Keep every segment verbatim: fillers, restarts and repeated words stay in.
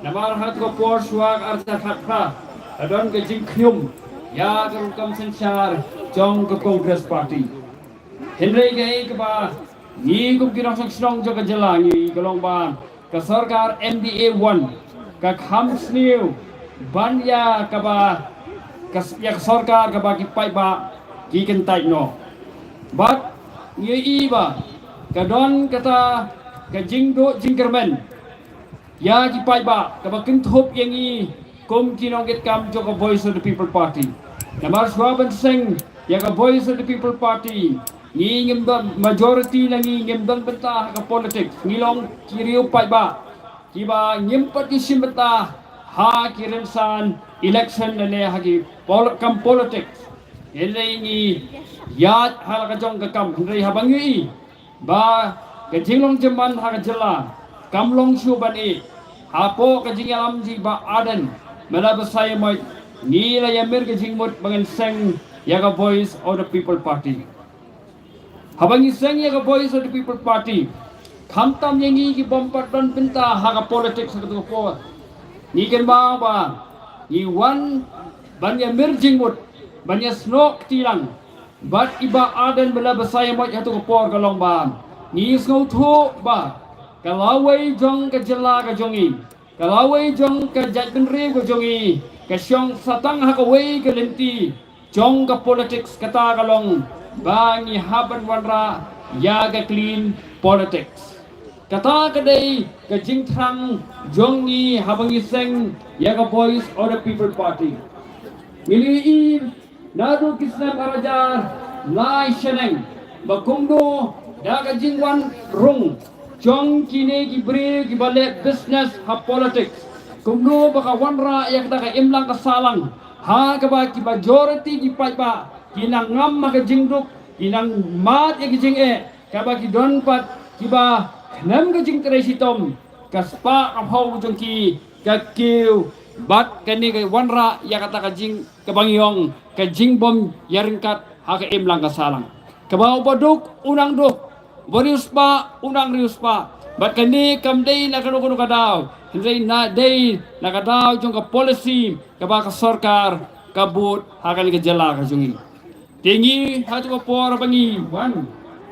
Namar ha kata ka por shuwa ka arhajar khatphra, ka don ka jingkhñium ïa ka rukom synshar jong ka Congress Party. Hynrei kaei kaba ngi kum ki nongshong shnong jong ka jylla ngi ka long ba ka sorkar M D A one ka kham sniew ban ïa kaba ka s-, ïa ka sorkar kaba ki paidbah ki kyntait noh. Bad ngi ïohi ba ka don kata ka jingduh jingkyrmen ïa ki paidbah kaba kynthup ïa ngi kum ki nongkitkam jong ka Voice of the People Party. Namar shuwa ban seng ïa ka Voice of the People Party, ngi ngim don, majority na ngi ngim don bynta ha ka politics, ngi long ki riew paidbah kiba ngim pat ki shim bynta ha ki rynsan election lane ha ki pol-, kam politics. Hynrei ngi ïaid ha la ka jong ka kam, hynrei haba ngi ïohi ba ka jinglong jingman ha ka jylla kam long shuh ban ïeh hapoh ka jingïalam jong i Bah Ardent Miller Basaiawmoit, ngi la ïamir ka jingmut ba ngin seng ïa ka Voice of the People Party. Haba ngi seng ïa ka Voice of the People Party, khamtam ïa ngi ki bym pat don bynta ha ka politics ha kata ka por, ngi kynmaw ba ngi wan ban ïamir jingmut, ban ïasnoh kti lang bad i Bah Ardent Miller Basaiawmoit ha kata ka por ka long ba ngi sngewthuh ba ka lawei jong ka jylla ka jong ngi, ka lawei jong ka jaitbynriew ka jong ngi ka shong sa tang ha kawei ka lynti jong ka politics, kata ka long ba ngi hap ban wanrah ïa ka clean politics. Kata ka dei ka jingthrang jong ngi haba ngi seng ïa ka Voice of the People Party. Ngi la ïohi naduh ki snem arhajar lai shaneng ba kumno da ka jingwan rung jong kine ki briew kiba leh business ha politics, kumno ba ka wanrah ïa kata ka imlang ka sahlang ha kaba ki majority ki paidbah ki nang ngam ha ka jingduk, ki nang mad ïa ka jingeh, kaba ki don pat kiba khlem ka jingtrei shitom, ka spah ka phew jong ki ka kiew bad kane ka wanrah ïa kata ka jing, kaba ngi ong ka jingbym ïaryngkat ha ka imlang ka sahlang. Kaba uba duk u nang duk, uba riewspah u nang riewspah. Bad kane kam dei na kano kano ka daw, hynrei na dei na ka daw jong ka policy kaba ka sorkar ka bud ha kane ka jylla ka jong ngi. Te ngi ha kata ka por ba ngi wan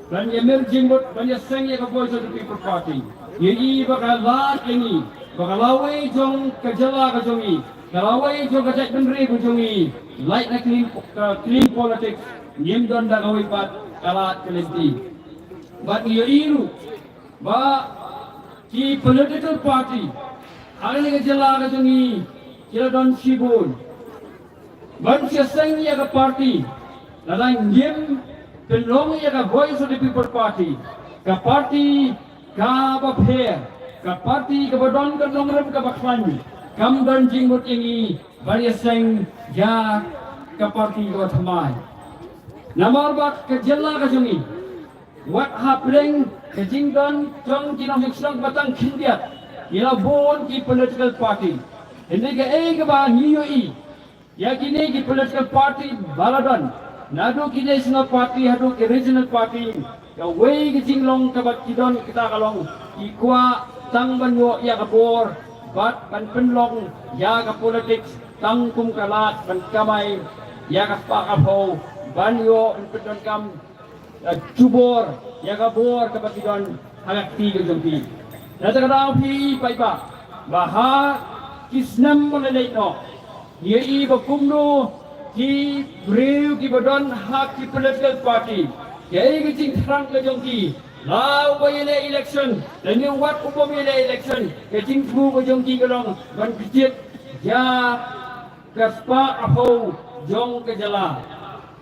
ban ïamir jingmut ban ïaseng ïa ka Voice of the People Party, ngi ïohi ba ka lad ïa ngi, ba ka lawei jong ka jylla ka jong ngi, ka lawei jong ka jaitbynriew ka jong ngi, lait na clean, ka clean politics, ngim don da kawei pat ka lad ka lynti. Bad ngi ïohi ruh ba ki political party ha kane ka jylla ka jong ngi ki la don shibun. Ban seng ïa ka party, lada ngim pynlong ïa ka Voice of the People Party ka party kaba pher, ka party kaba don ka nongrim kaba khlaiñ, kam don jingmut ïa ngi ban ïaseng ïa ka party kaba thymmai. Namar ba ka jylla ka jong ngi, wat hapdeng ka jingdon jong ki nongshong shnong ba tang khyndiat, ngi la bun ki political party. Hynrei kaei kaba ngi ïohi ïa kine ki political party ba la don, naduh ki national party haduh ki regional party, kawei ka jinglong kaba ki don kata ka long, ki kwah tang ban ïoh ïa ka bor bad ban pynlong ïa ka politics tang kum ka lad ban kamai ïa ka spah ka phew ban ïoh ban pyndonkam, eh, jubor ïa ka bor kaba ki don ha ka kti ka jong ki. Na kata ka daw phi paidbah, ba ha ki snem ba la leit noh, ngi ïohi ba kumno ki briew kiba don ha ki political party, kaei ka jingthrang ka jong ki, la uba ïaleh election lane wat u bym ïaleh election, ka jingthmu ka jong ki ka long ban kjit ïa ka spah ka phew jong ka jylla.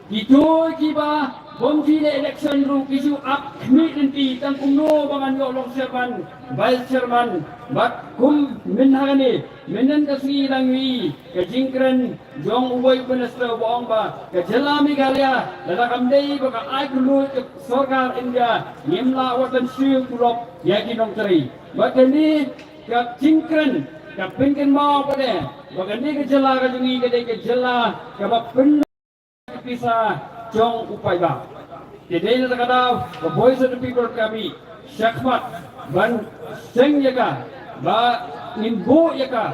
Kito kiba bym ju leh election ruh ki ju ap khmih lynti tang kumno ba ngan ïoh long chairman, vice chairman, bad kum mynta kane, mynta ka sngi la ngi ïohi ka jingkren jong uwei u minister uba ong ba ka jylla Meghalaya lada kam dei ba ka ai khyndiat ka sorkar India, ngim lah wat ban siew tulop ïa ki nongtrei. Bad kane ka jingkren ka pynkynmaw pat de ba kane ka jylla ka jong ngi ka dei ka jylla kaba pyn pisa jong u paidbah. Te dei na kata ka daw ka Voice of the People ka mih shakhmat ban seng ïa ka ba ngin buh ïa ka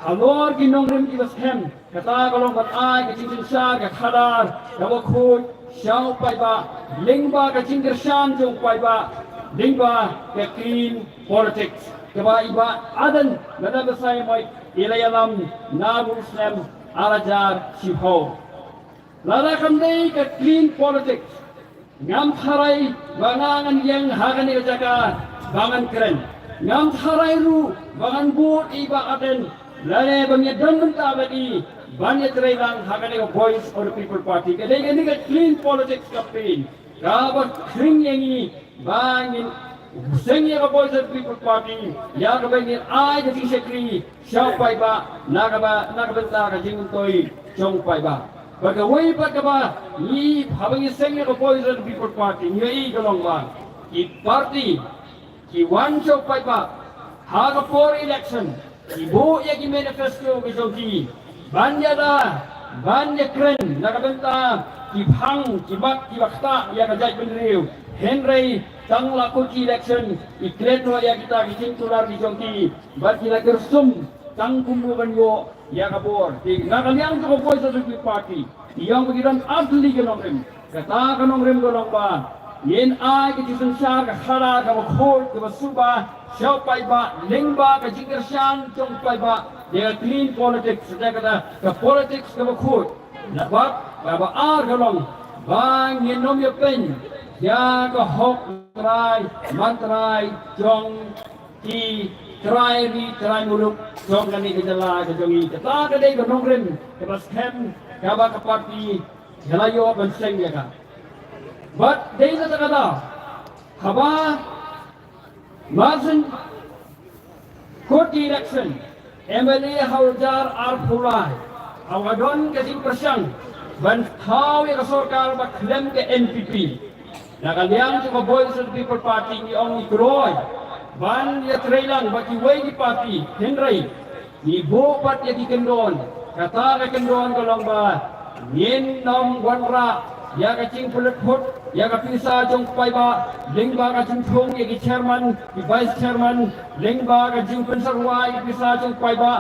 halor ki nongrim kiba skhem. Kata ka long ban ai ka jingsynshar ka khadar kaba khuid sha u paidbah lyngba ka jingkyrshan jong u paidbah lyngba ka clean politics kaba i Bah Ardent Miller Basaiawmoit i la ïalam naduh u snem ar hajar shiphew. Lada kam dei ka clean politics, ngam tharai ba nga ngan ïeng ha kane ka jaka ba ngan kren. Ngam tharai ruh ba ngan bud ïa i Bah Ardent lane ban ïadon bynta bad i ban ïatrei lang ha kane ka Voice of the People Party. Ka dei kane ka clean politics campaign kaba khring ïa ngi ba ngin seng ïa ka Voice of the People Party ïa kaba ngin ai ka jingshakri sha u paidbah na kaba, na ka bynta ka jingmyntoi jong u paidbah. Bad kawei pat kaba ngi, haba ngi seng ïa ka Voice of the People Party, ngi ïohi ka long ba ki party ki wan sha u paidbah ha ka por election, ki buh ïa ki manifesto ki jong ki ban ïada, ban ïakren na ka bynta ki phang, ki mat, kiba ktah ïa ka jaitbynriew. Hynrei tang la kut ki election ki klet noh ïa kita ki jingkular ki jong ki bad ki la kyrsum tang kumno ban ïoh ïa ka bor. Te na ka liang jong ka Voice of the People Party, ngi ong ba ki don artylli ki nongrim. Kata ka nongrim ka long ba ngin ai ka jingsynshar ka khadar kaba khuid kaba suba sha u paidbah lyngba ka jingkyrshan jong u paidbah ïa ka clean politics, ïa kata ka politics kaba khuid. Namar kaba ar ka long ba ngin ym ïa pyn ïa ka hok trai man trai jong ki trai ri trai muluk jong kane ka jylla ka jong ngi. Kata ka dei ka nongrim kaba skhem kaba ka party ka la ïoh ban seng ïa ka. Bad dei na kata ka daw haba marsien kut ki election M L A ha u hajar arphew lai, haba don ka jingpyrshang ban thaw ïa ka sorkar ba khlem ka N P P, na ka liang jong ka Voice of the People Party ngi ong ngi kloi ban ïatrei lang bad kiwei ki party, hynrei ngi buh pat ïa ki kyndon. Kata ka kyndon ka long ba ngin ym wanrah ïa ka jingpynlut phut ïa ka pisa jong u paidbah lyngba ka jingthung ïa ki chairman, ki vice chairman, lyngba ka jingpynsyrwa ïa ki pisa jong u paidbah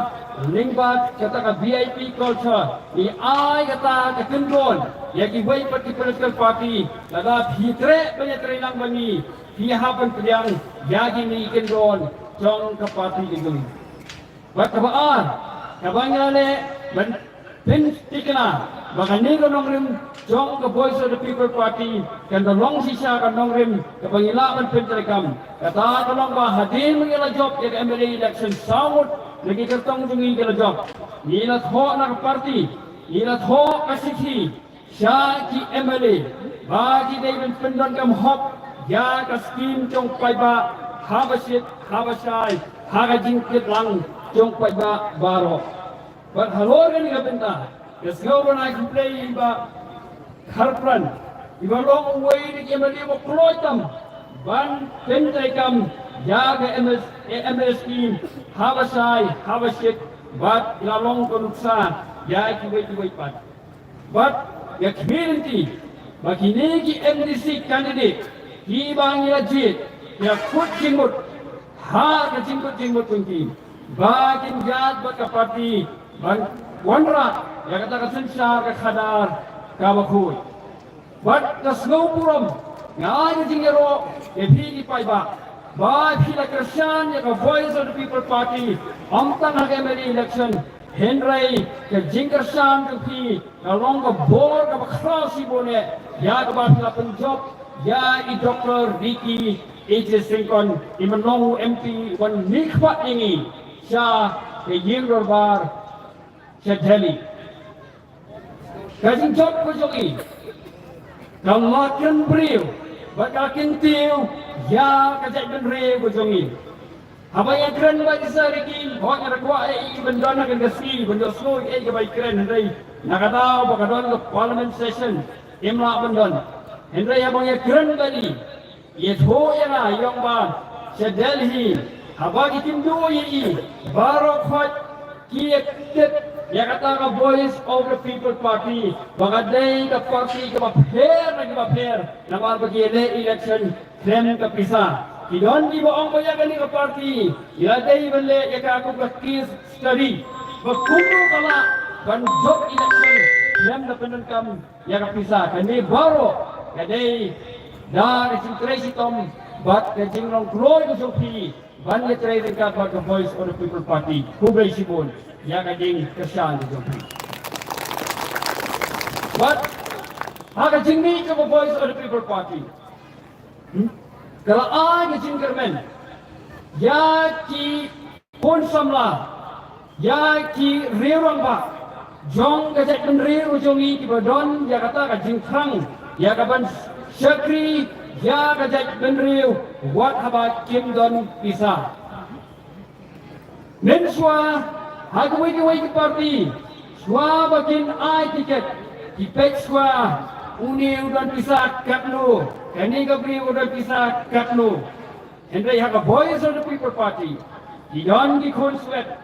lyngba kata ka V I P culture. Ngi ai kata ka kyndon ïa kiwei pat ki political party, lada phi treh ban ïatrei lang bad ngi, phi hap ban pdiang ïa kine ki kyndon jong ka party ka jong ngi. Bad kaba ar, kaba nga leh ban pynthikna ba kane ka nongrim jong ka Voice of the People Party kan da long shisha ka nongrim kaba ngi lah ban pyntreikam. Kata ka long ba hadien ba ngi la jop ïa ka M L A election saw ngut, na ki kyrtong jong ngi ki la jop, ngi la thoh na ka party, ngi la thoh ka shithi sha ki M L A ba ki dei ban pyndonkam hok ïa ka skim jong u paidbah haba shit haba shai ha ka jingkit lang jong u paidbah baroh. Bad halor kane ka bynta, ka sngew ban ai khublei ïa i Bah Kharpran, iba long uwei na ki M L A ba kloi tam ban pyntreikam ïa ka M S, M S P haba shai haba shit, bad i la long ka nuksa ïa kiwei kiwei pat. Bad nga khmih lynti ba kine ki M D C candidate kiba ngi la jied, ki la kut jingmut ha ka jingkut jingmut jong ki ba kin ïaid bad ka party ban wanrah ïa kata ka synshar ka khadar kaba khuid. Bad ka sngewburom, nga ai ka jingïaroh ïa phi ki paidbah ba phi la kyrshan ïa ka Voice of the People Party, ym tang ha ka M L A election, hynrei ka jingkyrshan jong phi ka long ka bor kaba khraw shibun eh ïa kaba phi la pynjop ïa i Doctor Ricky A J Syngkon, i ba long u M P uba mihkhmat ïa ngi sha ka ïing dorbar sha Delhi. Ka jingjop ka jong i ka la kynbriew bad ka kyntiew ïa ka jaitbynriew ka jong i. Haba ïakren bad i Sir Ricky, hooid nga da kwah ïa i ban don ha kane ka sngi ban ïohsngew ïa kaei kaba i kren, hynrei na ka daw ba ka don ka Parliament session, im lah ban don. Hynrei haba ïakren bad i, ïathuh ïa nga, i ong ba sha Delhi, haba ki kynduh ïa i, baroh khoit ki ïa tip ïa kata ka Voice of the People Party ba ka dei ka party kaba pher na kiba pher, namar ba ki ïaleh election khlem ka pisa. Ki don kiba ong ba ïa kane ka party, ïa dei ban leh ïa ka kum ka case study, ba kumno ka lah ban jop election lem da pyndonkam ïa ka pisa. Kane baroh ka dei da ka jingtrei shitom bad ka jinglong kloi ka jong phi ban ïatrei ryngkat bad ka Voice of the People Party. Khublei shibun ïa ka jingkyrshan ka jong phi. Bad ha ka jingmih jong ka Voice of the People Party, hmm, ka la ai ka jingkyrmen ïa ki khun samla, ïa ki riew rangbah jong ka jaitbynriew jong ngi kiba don ïa kata ka jingthrang ïa ka ban shakri ïa ka jaitbynriew wat haba kim don pisa. Mynshuwa ha kiwei kiwei ki party, shuwa ba kin ai tiket, ki peit shuwa une u don pisa katno, kane ka briew u don pisa katno. Hynrei ha ka Voice of the People Party, ki don ki khun swet,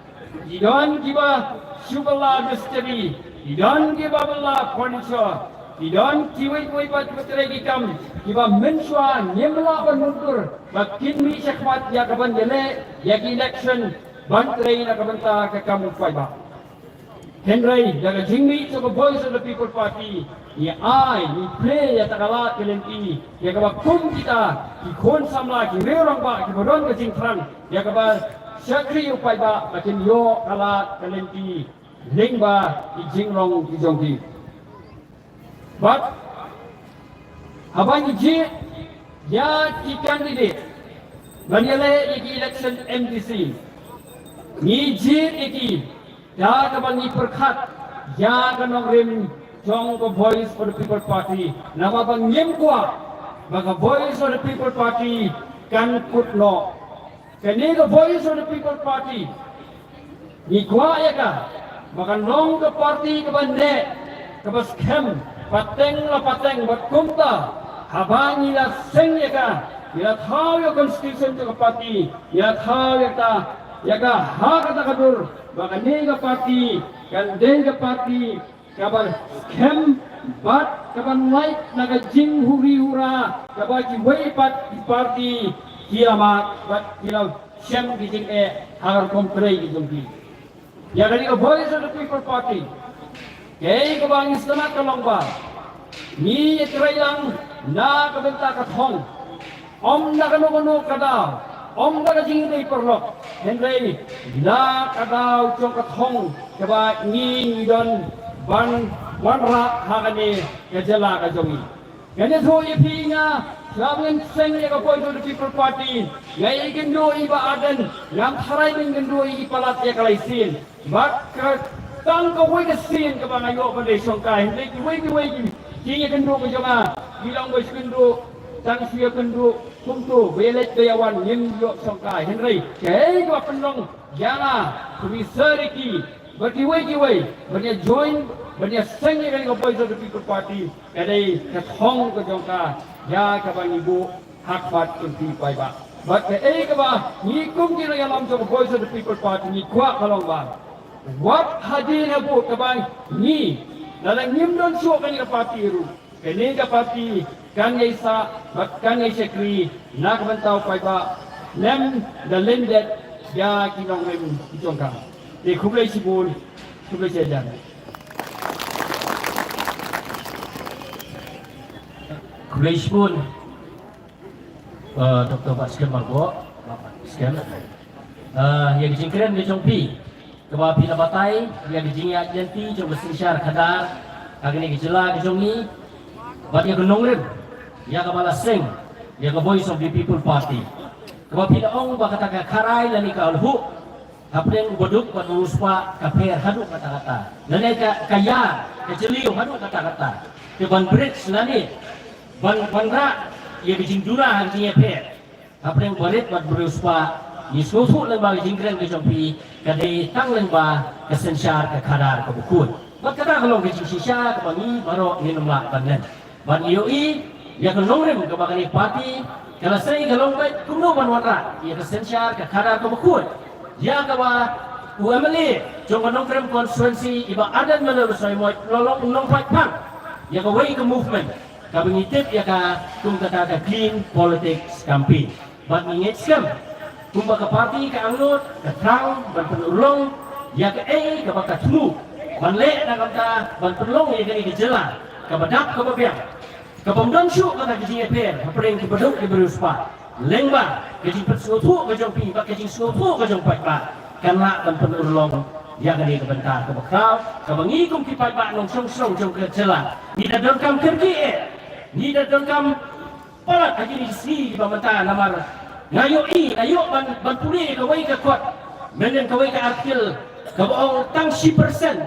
ki don kiba shu bylla mistri, ki don kiba bylla furniture, ki don kiwei kiwei pat kiba trei ki kam kiba mynshuwa ngim lah ban mutdur ba kin mih shakhmat ïa ka ban ïaleh ïa ki election ban trei na ka bynta ka kam u paidbah. Hynrei da ka jingmih jong ka Voice of the People Party, ngi ai, ngi plie ïa kata ka lad ka lynti ïa kaba kum kita ki khun samla, ki riew rangbah kiba don ka jingthrang ïa kaba shakri u paidbah, ba kin ïoh ka lad ka lynti lyngba ki jinglong ki jong ki. Bad haba ngi jied ïa ki candidate ban ïaleh ïa ki election M D C, ngi jied ïa ki da kaba ngi pyrkhat ïa ka nongrim jong ka Voice for the People Party, namar ba ngim kwah ba ka Voice for the People Party kan kut noh. Kane ka Voice of the People Party, ngi kwah ïa ka ba kan long ka party kaba neh, kaba skhem pateng la pateng, bad kumta haba ngi la seng ïa ka, ngi la thaw ïa ka constitution jong ka party, ngi la thaw ïa ka, ïa ka ha kata ka dur ba kane ka party kan dei ka party kaba skhem bad kaba lait na ka jinghuri hura kaba kiwei pat ki party ki la mad bad ki la shem ki jingeh ha ka rukom trei ki jong ki. Ïa kane ka Voice of the People Party, kaei kaba ngi sngewtynnat ka long ba ngi ïatrei lang na ka bynta ka thong. Ym na kano kano ka daw, ym na ka jingïadei paralok, hynrei na ka daw jong ka thong kaba ngi ngi don ban wanrah ha kane ka jylla ka jong ngi. Ngan ïathuh ïa phi, nga sngap ngan seng ïa ka Voice of the People Party, nga ïakynduh ïa i Bah Ardent, ngam tharai ban kynduh ïa i palat ïa ka lai sien. Bad ka tang kawei ka sien kaba nga ïoh ban dei shongkai, hynrei kiwei kiwei ki jingïakynduh ka jong nga ki long ba shu kynduh tang shu ïakynduh kumto, ba ïaleit ba ïawan, ngim ïoh shongkai. Hynrei kaei kaba pynlong ïa nga, ka Mister Ricky bad kiwei kiwei ban ïa join, ban ïa seng ïa kane ka Voice of the People Party, ka dei ka thong ka jong ka ïa kaba ngi buh ha khmat jong phi paidbah. Bad kaei kaba ngi kum ki nongïalam jong ka Voice of the People Party ngi kwah ka long ba wat hadien habud kaba ngi, lada ngim don shuh kane ka party ruh, kane ka party kan ïai sah bad kan ïai shakri na ka bynta u paidbah lem da lyndet ïa ki nongrim ki jong ka. Te khublei shibun, khublei shihajar. Khublei shibun. Uh, Doktor Batskhem Marbok, Batskhem. Uh, ïa ka jingkren ka jong phi kaba phi la batai ïa ka jingïaid lynti jong ka synshar khadar ha kane ka jylla ka jong ngi bad ïa ka nongrim ïa kaba la seng ïa ka Voice of the People Party, kaba phi la ong ba kata ka kharai lane ka lhuh hapdeng u baduk bad u riewspah ka pher haduh katta katta, lane ka, ka ïar ka jylliew haduh katta katta. Te ban bridge lane ban, ban wanrah ïa ka jingduna ha ka jingïapher hapdeng u barit bad u riewspah, ngi sngewthuh lyngba ka jingkren ka jong phi ka dei tang lyngba ka synshar ka khadar kaba khuid. Bad kata ka long ka jingshisha kaba ngi baroh ngin ym lah ban len. Ban ïohi ïa ka nongrim kaba kane ka party ka la sei ka long beit kumno ban wanrah ïa ka synshar ka khadar kaba khuid, ïa kaba u M L A jong ka Nongkrem constituency i Bah Ardent Miller Basaiawmoit u la long u nongpaidbah ïa kawei ka movement kaba ngi tip ïa ka kum kata ka clean politics campaign. Bad ngi ngeit skhem kumba ka party ka angnud ka thrang ban pynurlong ïa kaei kaba ka thmu ban leh na ka bynta ban pynlong ïa kane ka jylla kaba dap kaba biang, kaba ym don shuh kata ka jingïapher hapdeng ki baduk ki briew spah. Lyngba ka jingpynsngewthuh ka jong phi bad ka jingsngewthuh ka jong paidbah kan lah ban pynurlong ïa kane ka bynta kaba khraw kaba ngi kum ki paidbah nongshong shnong jong ka jylla ngi da donkam kyrkieh, ngi da donkam palat ha kine ki sngi ba mynta namar nga ïohi, nga ïoh ban, ban pule kawei ka kot, mynta kawei ka article kaba ong tang shi percent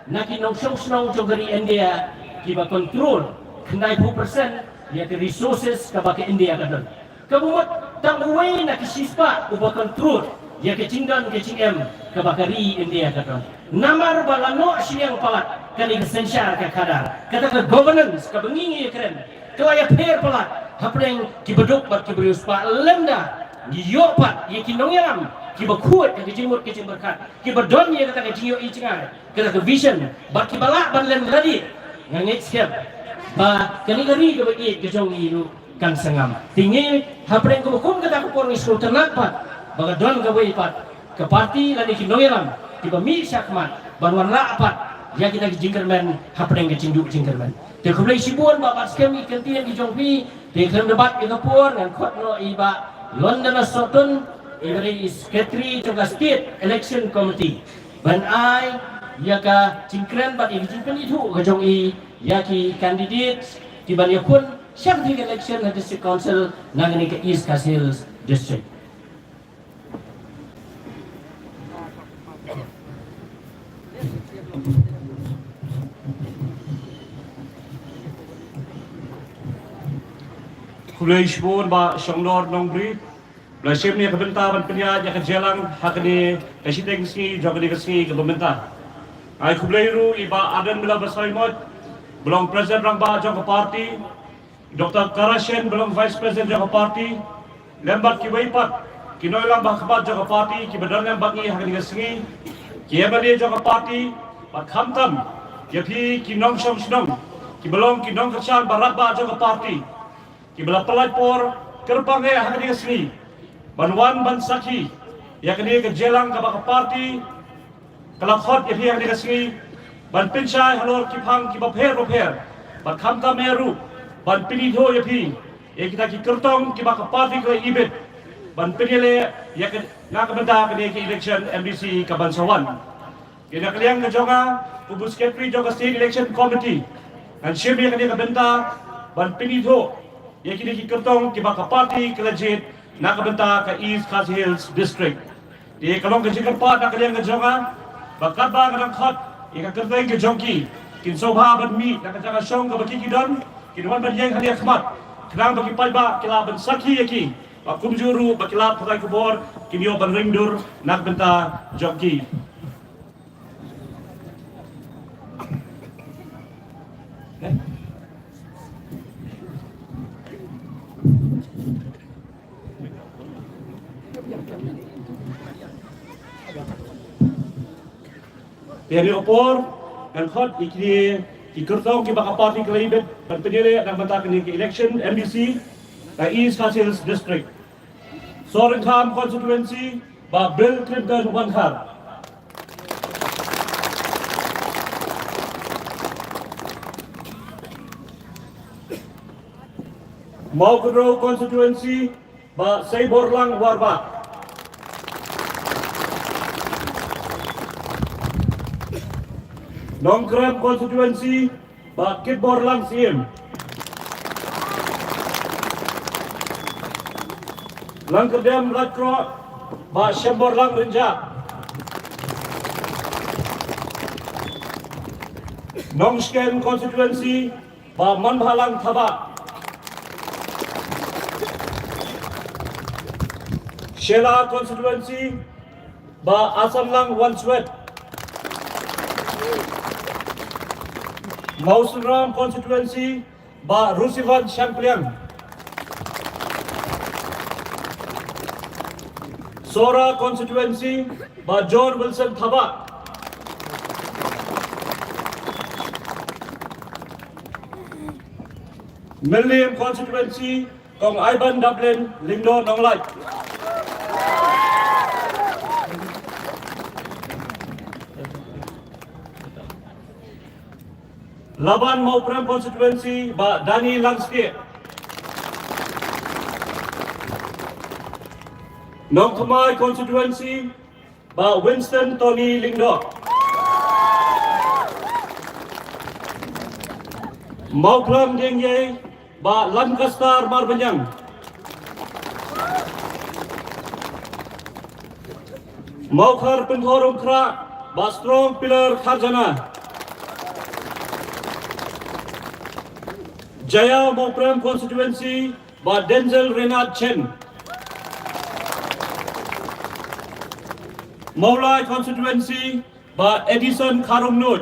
na ki nongshong shnong jong ka ri India kiba control khyndai phew percent ïa ka resources kaba ka India ka don. Kaba mut tang uwei na ki shispah uba control ïa ka jingdon ka jingem kaba ka ri India ka don. Namar ba la noh shiliang palat kane ka synshar ka khadar, kata ka governance kaba ngi ngi ïakren ka la ïapher palat hapdeng ki baduk bad ki briew spah lymda ngi ïoh pat ïa ki nongïalam kiba khuid ka jingmut ka jingpyrkhat kiba don ïa kata ka jingïohi jngai, kata ka vision bad kiba lah ban len lade. Nga ngeit skhem ba kane ka ri kaba ïeit ka jong ngi ruh kan sangam. Te ngi hapdeng kaba kum kata ka por ngi sngewtynnat pat ba ka don kawei pat ka party lane ki nongïalam kiba mih shakhmat ban wanrah pat ïa kita ki jingkyrmen hapdeng ka jingduh jingkyrmen. Te khublei shibun Bah, bad skhem ïa ki kyntien ki jong phi. Te khlem da bat ïa ka por ngan khot noh ïa i Bah London Sohtun, i ba dei i Secretary jong ka State Election Committee, ban ai ïa ka jingkren bad ïa ka jingpynithuh ka jong i ïa ki candidate kiban ïakhun sha ka election ha District Council na kane ka East Khasi Hills District. Khublei shibun Bah Shongnor Nongbri. Ba la shim ïa ka bynta ban pynïaid ïa ka jingïalang ha kane ka shiteng sngi jong kane ka sngi kaba mynta. Ai khublei ruh ïa i Bah Ardent Miller Basaiawmoit ba long President Rangbah jong ka party, Doctor Karashen ba long Vice President jong ka party, lem bad kiwei pat ki nongïalam ba ha khmat jong ka party kiba don lem bad ngi ha kane ka sngi, ki MLA jong ka party, bad khamtam ïa phi ki nongshong shnong kiba long ki nongkyrshan ba rangbah jong ka party, kiba la pynlait por kyrpang eh ha kane ka sngi ban wan ban sakhi ïa kane ka jingïalang kaba ka party ka la khot ïa phi ha kane ka sngi ban pynshai halor ki phang kiba pher ba pher, bad khamtam eh ruh ban pynithuh ïa phi ïa kita ki kyrtong kiba ka party ka la ibit ban pynïaleh ïa ka, na ka bynta kane ka election MDC kaban sa wan. Ïa na ka liang ka jong nga kum u Secretary jong ka State Election Committee, ngan shim ïa kane ka bynta ban pynithuh ïa kine ki kyrtong kiba ka party ka la jied na ka bynta ka East Khasi Hills District. Te ka long ka jingkyrpad na ka liang ka jong nga ba katba nga dang khot ïa ka kyrteng ka jong ki, kin sngewbha ban mih na ka jaka shong kaba ki ki don, kin wan ban ïeng hangne ha khmat khnang ba ki paidbah ki lah ban sakhi ïa ki, ba kumjuh ruh ba ki lad pathai khubor kin ïoh ban ring dur na ka bynta jong ki. Te ha kane ka por ngan khot ïa kine ki kyrtong kiba ka party ka la ibit ban pynïaleh na ka bynta kane ka election MDC ka East Khasi Hills District. Sohryngkham Constituency, Bah Bill Clinton Wankhar. Mawkynrew Constituency, Bah Seiborlang Warbah. Nongkrem Constituency, Bah Kitborlang Syiem. Langkyrdem Laitkroh, Bah Shemborlang Rynjah. Nongshken Constituency, Bah Manbhalang Thabah. Shella Constituency, Bah Asanlang Wanswet. Mawsynram Constituency, Bah Rusivan Shangpliang. Sohra Constituency, Bah John Wilson Thabah. Mylliem Constituency, Kong Ivan Daplin, Lyngdoh Nonglait. Laban Mawprem Constituency, Bah Danny Langstieh. Nongthymmai Constituency, Bah Winston Tony Lyngdoh. Mawphlang Diengiei, Bah Lancaster Marbaniang. Mawkhar Pynthorumkhrah, Bah Strong Pillar Kharjana. Jaya Mawprem Constituency, Bah Denzel Renard Chen. Mawlai Constituency, Bah Edison Kharumnud.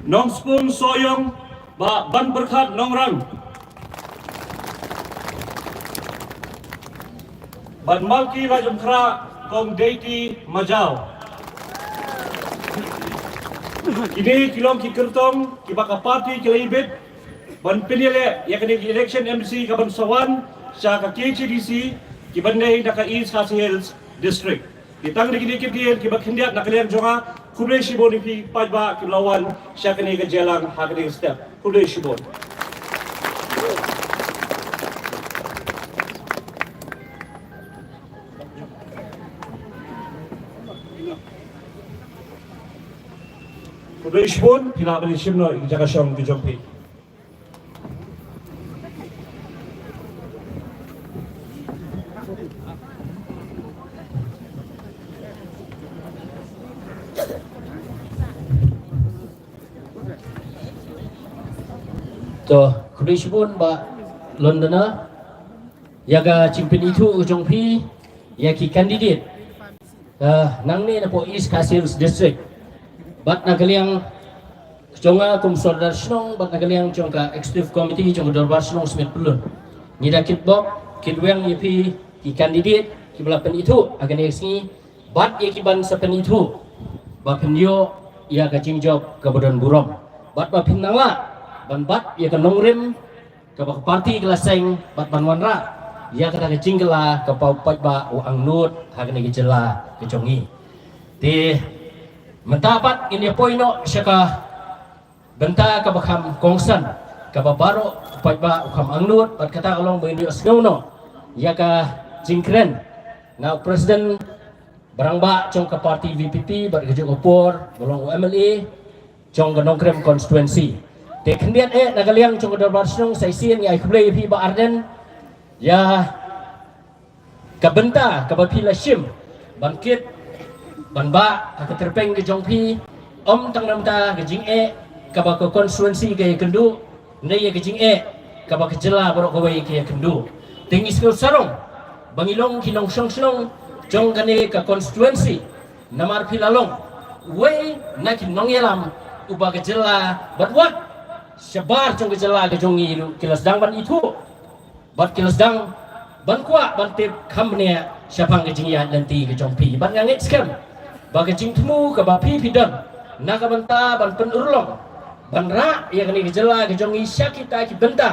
Nongspung Sohiong, Bah Banpyrkhat Nongrang. Bad Malki Lajumkhrah, Kong Deiti Majaw. Kine ki long ki kyrtong kiba ka party ki la ibit ban pynïaleh ïa kane ka election M D C kaban sa wan sha ka K H A D C kiban dei na ka East Khasi Hills District. Te tang da kine ki ktien kiba khyndiat na ka liang jong nga, khublei shibun ïa phi paidbah kiba la wan sha kane ka jingïalang ha kane ka step. Khublei shibun. Khublei shibun, phi lah ban ïashim noh ïa ka jaka shong ka jong phi. To, khublei shibun Bah Londoner ïa ka jingpynithuh ka jong phi ïa ki candidate, ah, nangne na poh East Khasi Hills District. Bad na ka liang jong nga kum Sordar Shnong bad na ka liang jong ka Executive Committee jong ka Dorbar Shnong Smit Pyllun, ngi da kitbok kitweng ïa phi ki candidate kiba la pynithuh ha kane ka sngi bad ïa ki ban sa pynithuh ba phin ïoh ïa ka jingjop kaba don burom bad ba phin nang lah ban bat ïa ka nongrim kaba ka party ka la seng bad ban wanrah ïa kata ka jingkylla kaba u paidbah u angnud ha kane ka jylla ka jong ngi. Te mynta pat ngin ïa poi noh sha ka bynta kaba kham kongsan kaba baroh u paidbah u kham angnud bad kata ka long ba ngin ïohsngew noh ïa ka jingkren na u President ba rangbah jong ka party V P P bad kajuh ka por ba long u M L A jong ka Nongkrem Constituency. Te khyndiat eh na ka liang jong ka Dorbar Shnong sa shisien ngi ai khublei ïa phi Bah Ardent ïa ka bynta kaba phi la shim ban kit ban bah ha ka tyrpeng ka jong phi, ym tang namar ka jingeh kaba ka constituency ka ïakynduh, ne ïa ka jingeh kaba ka jylla baroh kawei ka ïakynduh. Te ngi sngew sarong ba ngi long ki nongshong shnong jong kane ka constituency. Namar phi la long uwei na ki nongïalam uba ka jylla bad wat shabar jong ka jylla ka jong ngi ruh ki la sdang ban ithuh bad ki la sdang ban kwah ban tip kham bniah shaphang ka jingïaid lynti ka jong phi. Bad nga ngeit skhem ba ka jingthmu kaba phi phi don na ka bynta ban pynurlong ban rah ïa kane ka jylla ka jong ngi sha kita ki bynta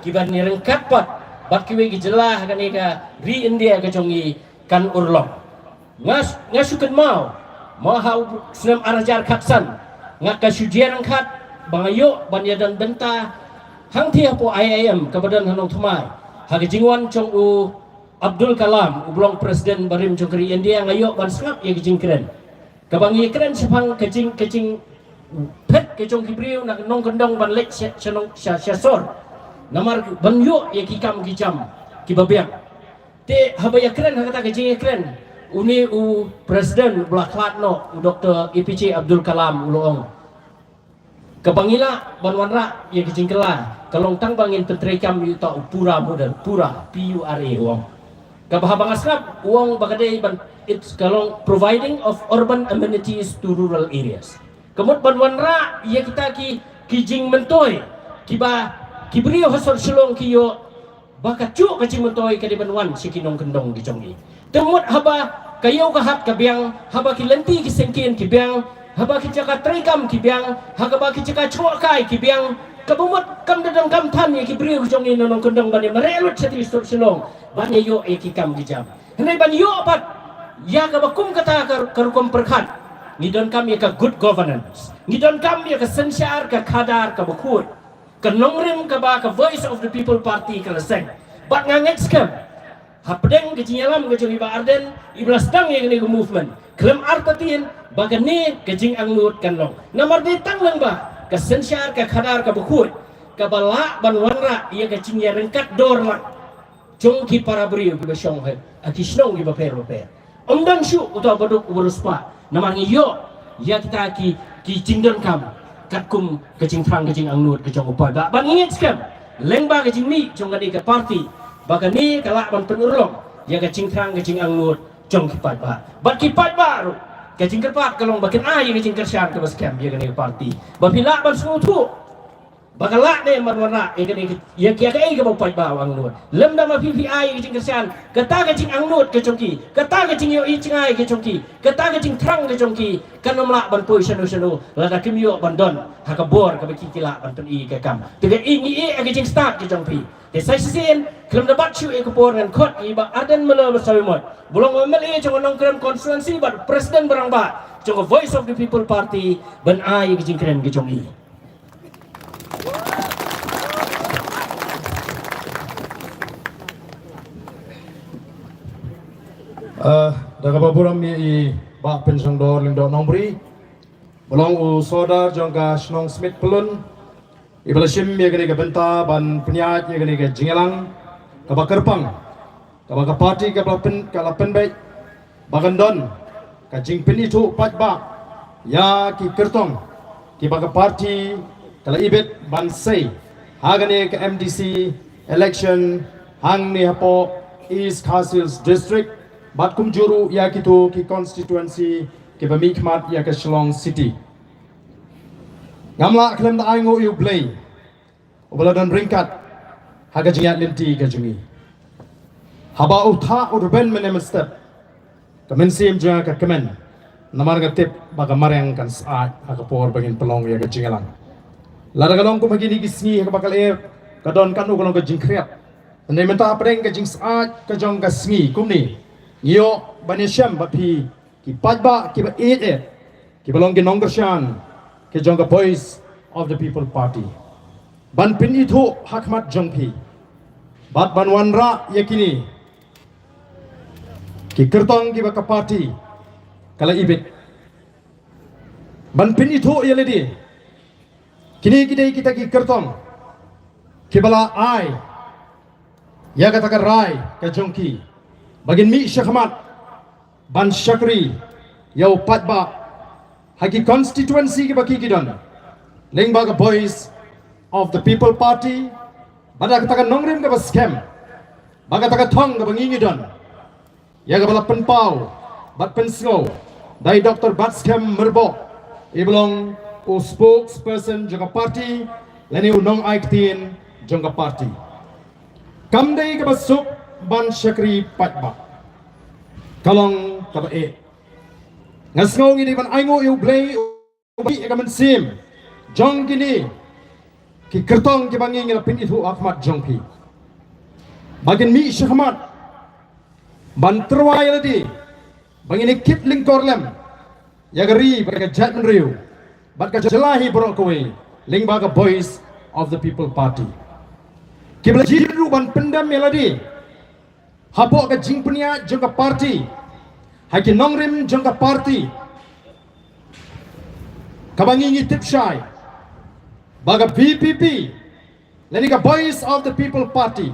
kiba ngi ryngkat pat bad kiwei ki jylla ha kane ka ri India ka jong ngi kan urlong. Nga, nga shu kynmaw mo ha u snem ar hajar khatsan, nga ka shu jia ryngkat ba nga ïoh ban ïadon bynta hangthie hapoh I I M kaba don ha Nongthymmai ha ka jingwan jong u Abdul Kalam uba long president barim jong ka ri India. Nga ïoh ban sngap ïa ka jingkren kaba ngi kren shaphang ka jing, ka jingphet ka jong ki briew na ka nongkyndong ban leit sha, sha nong, sha, sha sor namar ban ïoh ïa ki kam ki jam kiba biang. Te haba ïakren ha kata ka jingïakren, une u president uba la khlad noh u Doktor A P J Abdul Kalam u la ong, kaba ngi lah ban wanrah ïa ka jingkylla ka long tang ba ngin pyntreikam ïa uta u PURA model, PURA, P U R A u ong. Kaba haba nga sngap u ong ba ka dei ban, it's ka long providing of urban amenities to rural areas. Ka mut ban wanrah ïa kita ki, ki jingmyntoi kiba ki briew ha sor Shillong ki ïoh ba ka juh ka jingmyntoi ka dei ban wan sha ki nongkyndong ki jong ngi. Te mut haba ka ïew ka hat ka biang, haba ki lynti ki syngkien ki biang, Haba ki jaka trei kam ki biang, ha kaba ki jaka chongkai ki biang, kaba mut kam da donkam than ïa ki briew ki jong ngi na nongkyndong ban ïa mareh lut sha ki shnong, ban ïa ïoh ïa ki kam ki jam. Hynrei ban ïoh pat ïa kaba kum kata ka, ka rukom pyrkhat, ngi donkam ïa ka good governance. Ngi donkam ïa ka synshar ka khadar kaba khuid, ka nongrim kaba ka Voice of the People Party ka la seng. Bad nga ngeit skhem, hapdeng ka jingïalam ka jong i Bah Ardent, i ba la sdang ïa kane ka movement, khlem artatien ba kane ka jingangnud kan long. Namar dei tang lyngba ka synshar ka khadar kaba khuid kaba lah ban wanrah ïa ka jingïaryngkat dor lang jong ki para briew kiba shong ha ki shnong kiba pher bapher. Ym don shuh uta uba duk uba riewspah, namar ngi ïoh ïa kita ki, ki jingdonkam katkum ka jingthrang ka jingangnud ka jong u paidbah. Bad ngi ngeit skhem lyngba ka jingmih jong kane ka party ba kane ka lah ban pynurlong ïa ka jingthrang ka jingangnud jong ki paidbah. Bad ki paidbah ruh, ka jingkyrpad ka long ba kin ai ïa ka jingkyrshan kaba skhem ïa kane ka party ba phi lah ban sngewthuh ba ka lah ne em ban wanrah ïa kane ka, ïa ka, ïa kaei kaba u paidbah u angnud. Lymda ma phi phi ai ïa ka jingkyrshan, kata ka jingangnud ka jong ki, kata ka jingïohi jngai ka jong ki, kata ka jingthrang ka jong ki, kan ym lah ban poi shano shano lada kim ïoh ban don ha ka bor kaba ki, ki lah ban pyni ka kam. Te kaei ngi ïeh ïa ka jingstad ka jong phi. Te sa shisien, khlem da bat shuh ïa ka por ngan khot ïa i Bah Ardent Miller Basaiawmoit, ba long u M L A jong ka Nongkrem constituency bad president ba rangbah jong ka Voice of the People Party ban ai ïa ka jingkren ka jong i. Ah, da kaba burom ïa i Bah Pynshongdor Lyngdoh Nongbri, ba long u sordar jong ka shnong Smit Pyllun, i ba la shim ïa kane ka bynta ban pynïaid ïa kane ka jingïalang kaba kyrpang kaba ka party ka la pyn, ka la pynbeit ba kan don ka jingpynithuh paidbah ïa ki kyrtong kiba ka party ka la ibit ban sei ha kane ka M D C election hangne hapoh East Khasi Hills District, bad kumjuh ruh ïa kito ki constituency kiba mihkhmat ïa ka Shillong City. Ngam lah khlem da ainguh ïa U Blei uba la don ryngkat ha ka jingïaid lynti ka jong ngi. Haba u thah u rben mynne mynstep, ka mynsiem jong nga ka kmen, namar nga tip ba ka mariang kan syaid ha ka por ba ngin pynlong ïa ka jingïalang. Lada ka long kum ha kine ki sngi ha kaba ka lyer ka don katno ka long ka jingkhriat. Hynrei mynta hapdeng ka jingsyaid ka jong ka sngi kumne, ngi ïoh ban ïashem bad phi ki paidbah kiba ïeit eh, kiba long ki nongkyrshan ki jong ka Voice of the People Party, ban pynithuh ha khmat jong phi bad ban wanrah ïa kine ki kyrtong kiba ka party ka la ibit, ban pynithuh ïa lade kine ki dei kita ki kyrtong kiba la ai ïa kata ka rai ka jong ki ba kin mih shakhmat ban shakri ïa u paidbah ha ki constituency kiba ki, ki don lyngba ka Voice of the People Party, bad da kata ka nongrim kaba skhem, bad kata ka thong kaba ngi, ngi don, ïa kaba la pynpaw bad pynsngew da i Doctor Batskhem Myrboh, i ba long u spokesperson jong ka party lane u nongai ktien jong ka party. Kam dei kaba suk ban shakri paidbah, ka long kaba eh. Nga sngew ngi dei ban ainguh ïa U Blei uba ïa ka mynsiem jong kine ki kyrtong kiba ngi, ngi la pynithuh ha khmat jong phi, ba kin mih shakhmat ban tyrwa ïa lade ba ngin ïa kit lyngkor lem ïa ka ri bad ka jaitbynriew bad ka jylla hi baroh kawei lyngba ka Voice of the People Party. Kiba la jied ruh ban pyndem ïa lade hapoh ka jingpynïaid jong ka party ha ki nongrim jong ka party, kaba ngi, ngi tip shai ba ka V P P lane ka Voice of the People Party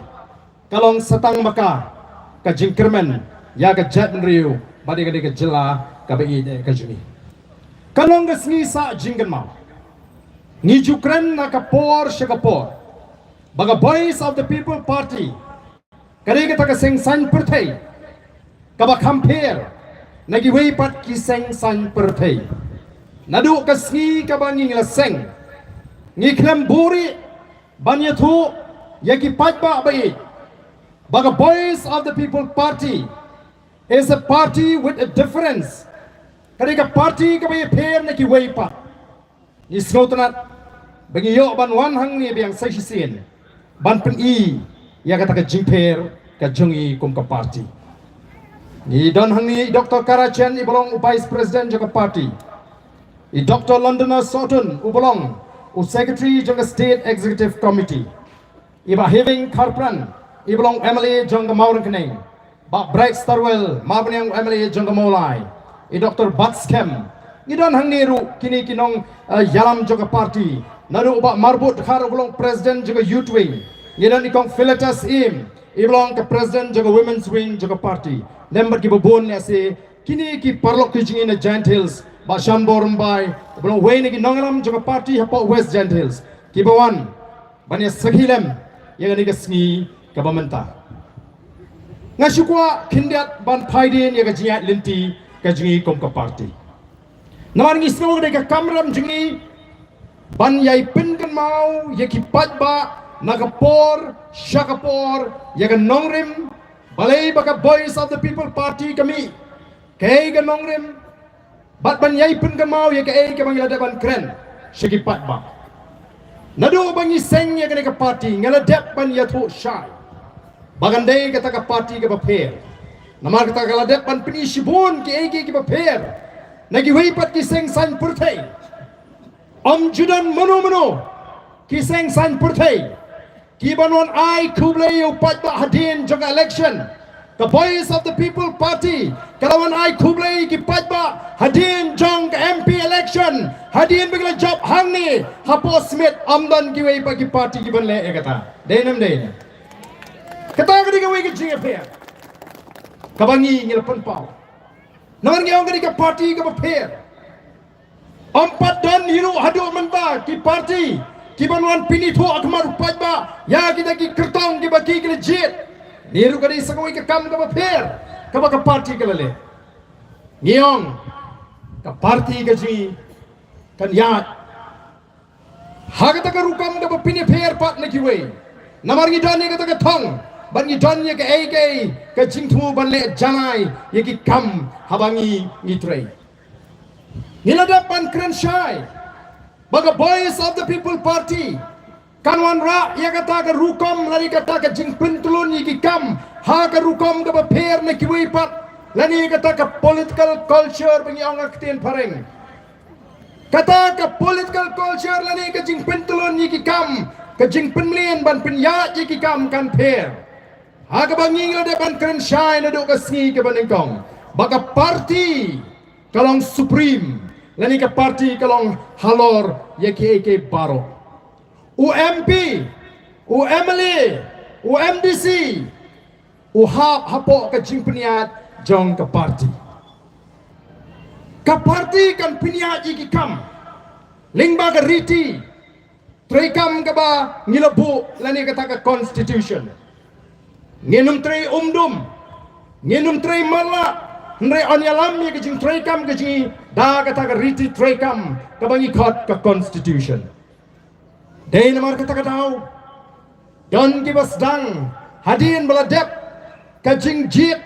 ka long sa tang ma ka ka jingkyrmen ïa ka jaitbynriew bad ïa ka, ïa ka jylla kaba ïeit eh ka jong ngi. Ka long ka sngi sah jingkynmaw. Ngi ju kren na ka por sha ka por ba ka Voice of the People Party ka dei kata ka seng saiñ pyrthei kaba kham pher na kiwei pat ki seng saiñ pyrthei. Naduh ka sngi kaba ngi la seng, ngi khlem buhrieh ban ïathuh ïa ki paidbah ba ïeit ba ka Voice of the People Party is a party with a difference. Ka dei ka party kaba ïapher na kiwei pat. Ngi sngewtynnat ba ngi ïoh ban wan hangne biang sa shisien ban pyni ïa kata ka jingpher ka jong ngi kum ka party. Ngi don hangne i Doctor Kara Chen, i ba long u Vice President jong ka party. I Doctor Londoner Sohtun, u ba long u Secretary jong ka State Executive Committee. I Bah Hewing Kharpran, i ba long u M L A jong ka Mawryngkneng. Bah Brightstarwell Marbaniang, u M L A jong ka Mawlai. I Doctor Batskhem. Ngi don hangne ruh kine ki nong, eh, ïalam jong ka party. Naduh u Bah Marbud Dkhar, u ba long President jong ka Youth Wing. Ngi don i Kong Philetus Im, i ba long ka President jong ka Women's Wing jong ka party. Lem bad kiba bun lehse, kine ki paralok ki jong ngi na Jaintia Hills, Bah Shambor Rymbai, u ba long uwei na ki nongïalam jong ka party hapoh West Jaintia Hills, kiba wan ban ïa sakhi lem ïa kane ka sngi kaba mynta. Nga shu kwah khyndiat ban phai dien ïa ka jingïaid lynti ka jong ngi kum ka party. Namar ngi sngew ka dei ka kamram jong ngi ban ïai pynkynmaw ïa ki paidbah na ka por sha ka por ïa ka nongrim, balei ba ka Voice of the People Party ka mih, kaei ka nongrim, bad ban ïai pynkynmaw ïa kaei kaba ngi la dep ban kren sha ki paidbah. Naduh ba ngi seng ïa kane ka party, nga la dep ban ïathuh shai ba kan dei kata ka party kaba pher. Namar kata ka la dep ban pyni shibun kiei kiei kiba pher. Na kiwei pat ki seng saiñ pyrthei, ym ju don mano mano, ki seng saiñ pyrthei kiban wan ai khublei ïa u paidbah hadien jong ka election. Ka Voice of the People Party ka la wan ai khublei ïa ki paidbah hadien jong ka M P election, hadien ba ki la jop hangne hapoh Smit. Ym don kiwei pat ki party kiban leh ïa kata. Dei ne ym dei? Kata ka dei kawei ka jingïapher kaba ngi ngi la pynpaw. Namar ngi ong ka dei ka party kaba pher. Ym pat don hi ruh haduh mynta ki party kiban wan pynithuh ha khmat u paidbah ïa kita ki kyrtong kiba ki ki la jied. Ni ruh ka dei sa kawei ka kam kaba pher kaba ka party ka la leh. Ngi ong ka party ka jong ngi kan ïaid ha kata ka rukom kaba pynïapher pat na kiwei. Namar ngi don ïa kata ka thong bad ngi don ïa kaei kaei ka jingthmu ban leh janai ïa ki kam haba ngi ngi trei. Ngi la dep ban kren shai ba ka Voice of the People Party kan wanrah ïa kata ka rukom lane kata ka jingpyntlun ïa ki kam ha ka rukom kaba pher na kiwei pat, lane kata ka political culture ba ngi ong ha ka ktien phareng. Kata ka political culture lane ka jingpyntlun ïa ki kam, ka jingpynmlien ban pynïaid ïa ki kam kan pher. Ha kaba ngi ngi la dep ban kren shai naduh ka sngi kaba nyngkong ba ka party ka long supreme, lane ka party ka long halor ïa kiei kiei baroh. U M P, u M L A, u M D C, u hap hapoh ka jingpynïaid jong ka party. Ka party kan pynïaid ïa ki kam lyngba ka riti treikam kaba ngi la buh lane kata ka constitution. Ngin ym trei umdum, ngin ym trei matlah, hynrei yn ïalam ïa ka jingtreikam ka jong ngi da kata ka riti treikam kaba ngi khot ka constitution. Dei namar kata ka daw don kiba sdang hadien ba la dep ka jingjied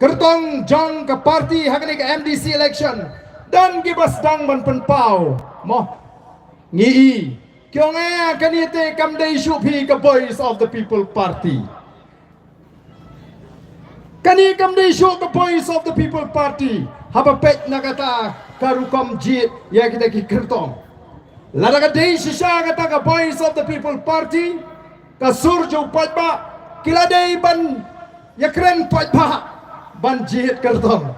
kyrtong jong ka party ha kane ka M D C election, don kiba sdang ban pynpaw. Mo, ngi i ki ong, eh, kane te kam dei shuh phi ka Voice of the People Party. Kane kam dei shuh ka Voice of the People Party haba peit na kata ka rukom jied ïa kita ki kyrtong. Lada ka dei shisha kata ka Voice of the People Party, ka sur jong u paidbah, ki la dei ban ïakren paidbah ban jied kyrtong.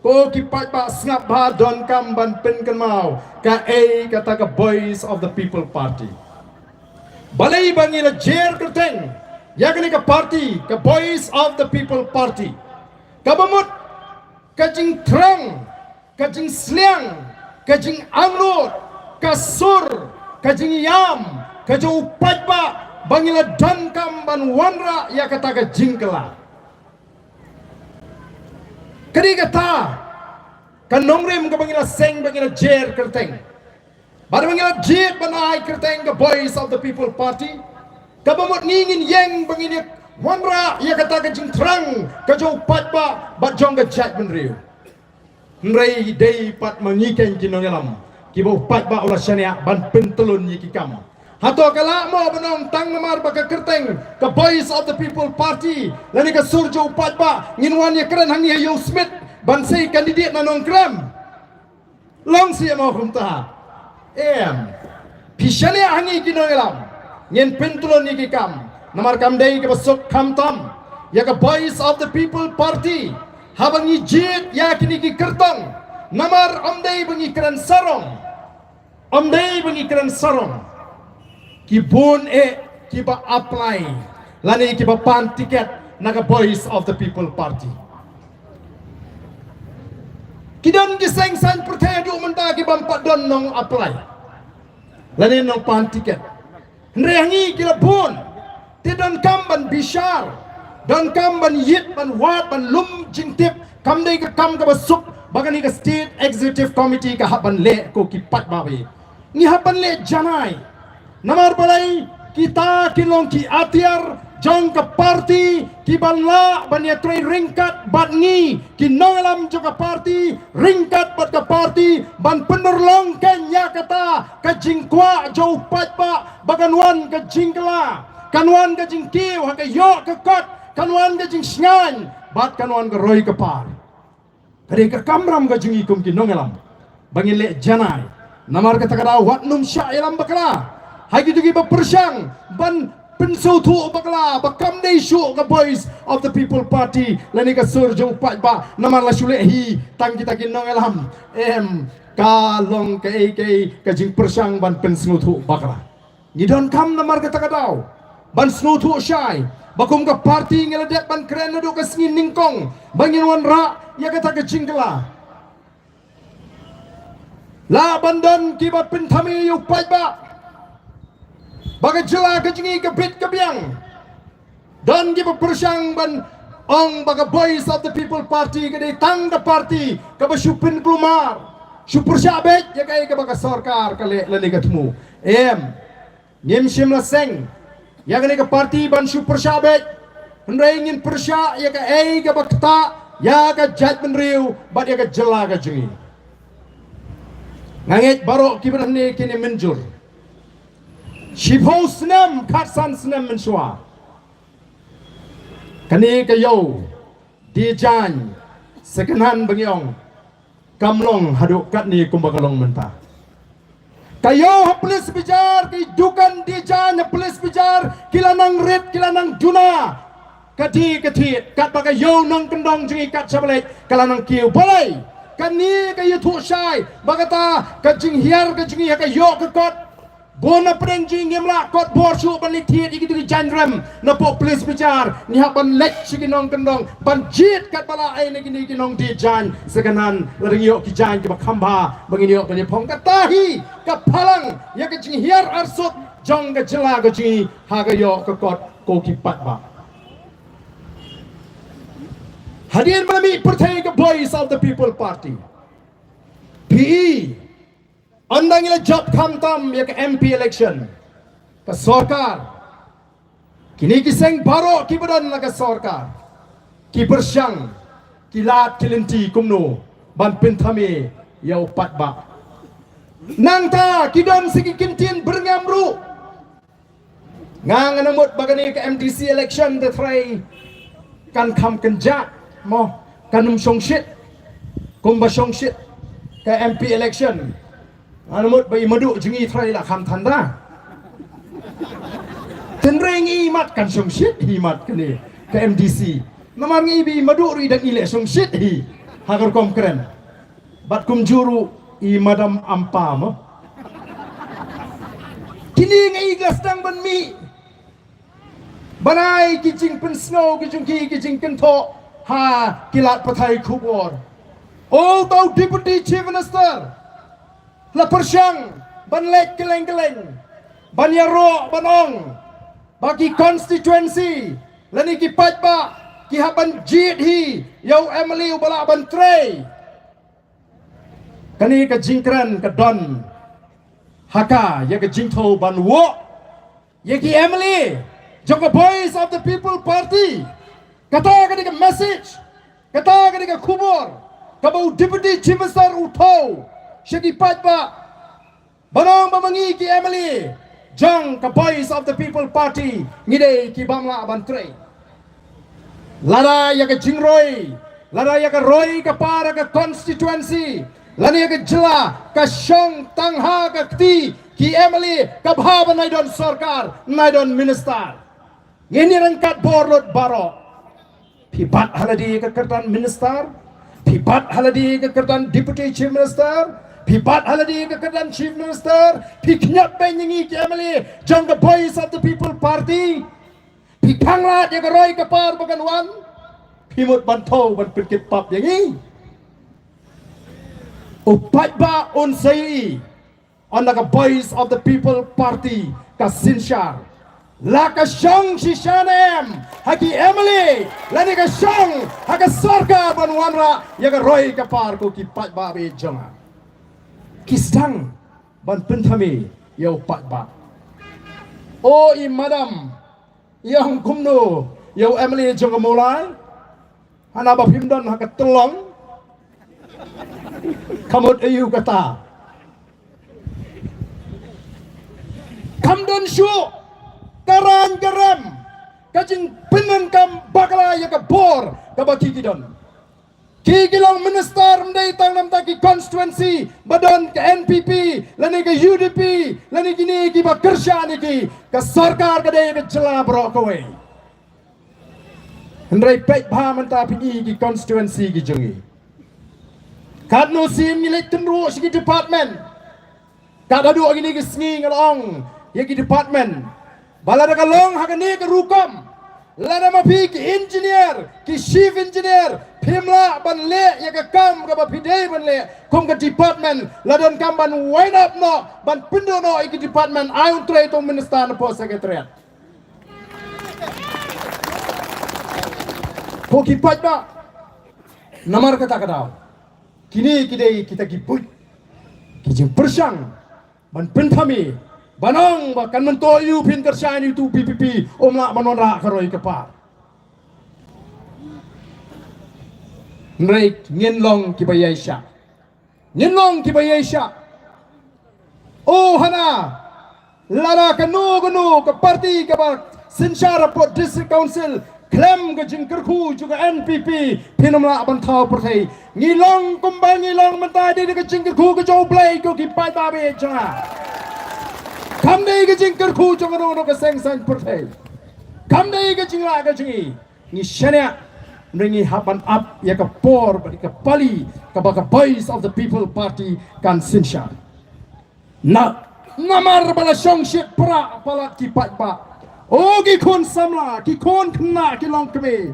Ko ki paidbah, sngap bha, donkam ban pynkynmaw kaei kata ka Voice of the People Party. Balei ba ngi la jer kyrteng ïa kane ka party ka Voice of the People Party? Kaba mut ka jingthrang, ka jingsliang, ka jingangnud, ka sur, ka jingïam ka jong u paidbah ba ngi la donkam ban wanrah ïa kata ka jingkylla. Ka dei kata ka nongrim kaba ngi la seng, ba ngi la jer kyrteng, bad ba ngi la jied ban ai kyrteng ka Voice of the People Party. Kaba mut ngi ngin ïeng ba ngin ïa wanrah ïa kata ka jingthrang ka jong u paidbah bad jong ka jaitbynriew. Hynrei dei pat ma ngi keiñ ki nongïalam kiba u paidbah u la shaniah ban pyntlun ïa ki kam. Hato ka lah mo ban ong tang namar ba ka kyrteng ka Voice of the People Party lane ka sur jong u paidbah ngin wan ïakren hangne ha Ïew Smit ban sei candidate na Nongkrem? Long sih mo kumta. Em. Phi shaniah ha ngi ki nongïalam. Ngin pyntlun ïa ki kam. Namar kam dei kaba suk khamtam ïa ka Voice of the People Party. Haba ngi jied ïa kine ki kyrtong. Namar ym dei ba ngi kren sarong. Ym dei ba ngi kren sarong. Ki bun eh kiba apply lane kiba pan tiket na ka Voice of the People Party. Ki don ki seng saiñ pyrthei haduh mynta ki bym pat don nong apply lane nong pan tiket. Hynrei ha ngi ki la bun. Te donkam ban bishar, donkam ban ïit, ban wad, ban lum jingtip. Kam dei ka kam kaba suk ba kane ka State Executive Committee ka hap ban leh, ko ki paidbah. Ngi hap ban leh janai. Namar balei? Kita ki long ki atiar jong ka party kiban lah ban ïatrei ryngkat bad ngi ki nongïalam jong ka party, ryngkat bad ka party ban pynurlong keiñ ïa kata ka jingkwah jong u paidbah ba kan wan ka jingkylla, kan wan ka jingkiew ha ka ïoh ka kot, kan wan ka jingshngaiñ bad kan wan ka roi ka par. Ka dei ka kamram ka jong ngi kum ki nongïalam ba ngin leh janai. Namar kata ka daw wat nym shah ïalam bakla ha kito kiba pyrshang ban pynsngewthuh bakla ba kam dei shuh ka Voice of the People Party lane ka sur jong u paidbah. Namar la shu leh hi tang kita ki nongïalam, em, ka long kaei kaei ka jingpyrshang ban pynsngewthuh bakla. Ngi donkam namar kata ka daw ban sngewthuh shai ba kum ka party ngi la dep ban kren naduh ka sngi nyngkong ba ngin wanrah ïa kata ka jingkylla. Lah ban don kiba pynthame ïa u paidbah ba ka jylla ka jong ngi ka bit ka biang. Don kiba pyrshang ban ong ba ka Voice of the People Party ka dei tang ka party kaba shu pynkulmar, shu pyrshah beit ïa kaei kaba ka sorkar ka leh lane ka thmu. Em. Ngim shym la seng ïa kane ka party ban shu pyrshah beit. Hynrei ngin pyrshah ïa kaei kaba ktah ïa ka jaitbynriew bad ïa ka jylla ka jong ngi. Nga ngeit baroh kiba don hangne kin ïa mynjur. Shiphew snem, khatsan snem mynshuwa, kane ka ïew Dijain second hand ba ngi ong kam long haduh katne kumba ka long mynta. Ka ïew ha Police Bazar, ki dukan Dijain ha Police Bazar ki la nang rit, ki la nang duna. Ka dei ka thied katba ka ïew nongkyndong jong ngi kat sha ba leit ka la nang kiew. Balei? Kane ka ïathuh shai ba kata ka jinghiar ka jong ngi ha ka ïoh ka kot. Bun na pdeng jong ngi ngim lah kot bor shuh ban leit thied ïa kito ki jaiñ rem na poh Police Bazar. Ngi hap ban leit sha ki nongkyndong ban jied katba lah ei na kine ki nong Dijain second hand, lada ngi ïoh ki jaiñ kiba kham bha ba ngin ïoh ban ïa phong. Kata hi ka phalang ïa ka jinghiar arsut jong ka jylla ka jong ngi ha ka ïoh ka kot, ko ki paidbah. Hadien ba la mih pyrthei ka Voice of the People Party, phi i, ynda ngi la jop khamtam ïa ka M P election, ka sorkar, kine ki seng baroh kiba don la ka sorkar ki pyrshang, ki lad ki lynti kumno ban pynthame ïa u paidbah. Nangta ki don sa ki kyntien byrngem ruh. Nga ngan mut ba kane ka M D C election te trai kan kham kynjah mo, kan ym shongshit kumba shongshit ka M P election. Ngan mut ba i Madu jong ngi trai la kham than da. Tynrai ngi mat kan shongshit hi mat kane ka M D C. Namar ngi ba i Madu ruh i dang i leh shongshit hi ha ka rukom kren. Bad kumjuh ruh i Madam Ampa mo. Kine ngi la sdang ban mih ban ai ki jingpynsngew ki jong ki, ki jingkynthoh ha ki lad pathai khubor. O uto u Deputy Chief Minister la pyrshang ban leit kylleng kylleng ban ïaroh ban ong ba ki constituency lane ki paidbah ki hap ban jied hi ïa u M L A uba lah ban trei. Kane ka jingkren ka don ha ka ïa ka jingthew ban wad ïa ki M L A jong ka Voice of the People Party. Kata ka dei ka message, kata ka dei ka khubor. kaba u Deputy Chief Minister u thew sha ki paidbah, ba ong ba ma ngi ki M L A jong ka Voice of the People Party ngi dei ki bym lah ban trei. Lada ïa ka jingroi, lada ïa ka roi ka par ha ka constituency lane ïa ka jylla ka shong tang ha ka kti ki M L A, ka bha ba nai don sorkar, nai don minister. Ngin ïa ryngkat bor lut baroh. Phi bat ha lade ka kyrdan minister, phi bat ha lade ka kyrdan deputy chief minister, phi bat ha lade ka kyrdan chief minister, phi kñiap beiñ ïa ngi ki M L A jong ka Voice of the People Party. Phi khanglad ïa ka roi ka par ba kan wan. Phi mut ban thew ban pynkit pap ïa ngi. U paidbah un sa ïohi ynda ka Voice of the People Party ka synshar. La ka shong shisha ne em ha ki M L A lane ka shong ha ka sorkar ban wanrah ïa ka roi ka par, ko ki paidbah ba ïeit jong nga. Ki sdang ban pynthame ïa u paidbah. O i madam, ïa ong kumno ïa u M L A jong ka Mawlai? Hana ba phim don ha ka tyllong, ka mut aïu kata? Kam don shuh ka rang ka rem, ka jingpyndonkam bakla ïa ka bor kaba ki ki don. Ki ki long minister ym dei tang namar ki constituency ba don ka N P P lane ka U D P lane kine kiba kyrshan ïa ki. Ka sorkar ka dei ka jylla baroh kawei. Hynrei peit bha mynta phi ki constituency ki jong ngi. Katno sien ngi leit kynruh sha ki department. Kat haduh kine ki sngi nga la ong ïa ki department ba lada ka long ha kane ka rukom, lada ma phi ki engineer, ki chief engineer, phim lah ban leh ïa ka kam kaba phi dei ban leh kum ka department, la donkam ban wind up noh, ban pynduh noh ïa ki department, ai un trei uto u minister na poh secretariat. Ko ki paidbah, namar kata ka daw kine ki dei kita ki buit, ki jingpyrshang ban pynthame, ban ong ba kan myntoi ïa u pynkyrshan ïa uto u V P P, um lah ban wanrah ka roi ka par. Hynrei ngin long kiba ïaishah. Ngin long kiba ïaishah. O hana, lada kano kano ka party kaba synshar hapoh District Council khlem ka jingkyrkhu jong ka N P P, phin ym lah ban thaw pyrthei. Ngi long kumba ngi long mynta dei da ka jingkyrkhu ka jong U Blei, ko ki paidbah ba ïeit jong nga. Kam dei ka jingkyrkhu jong kano kano ka seng saiñ pyrthei. Kam dei ka jinglah ka jong ngi. Ngi shaniah, hynrei ngi hap ban ap ïa ka por bad ïa ka pali kaba ka Voice of the People Party kan synshar. Na, namar ba la shong shit pra palat ki paidbah. O ki khun samla, ki khun khynnah, ki longkmie,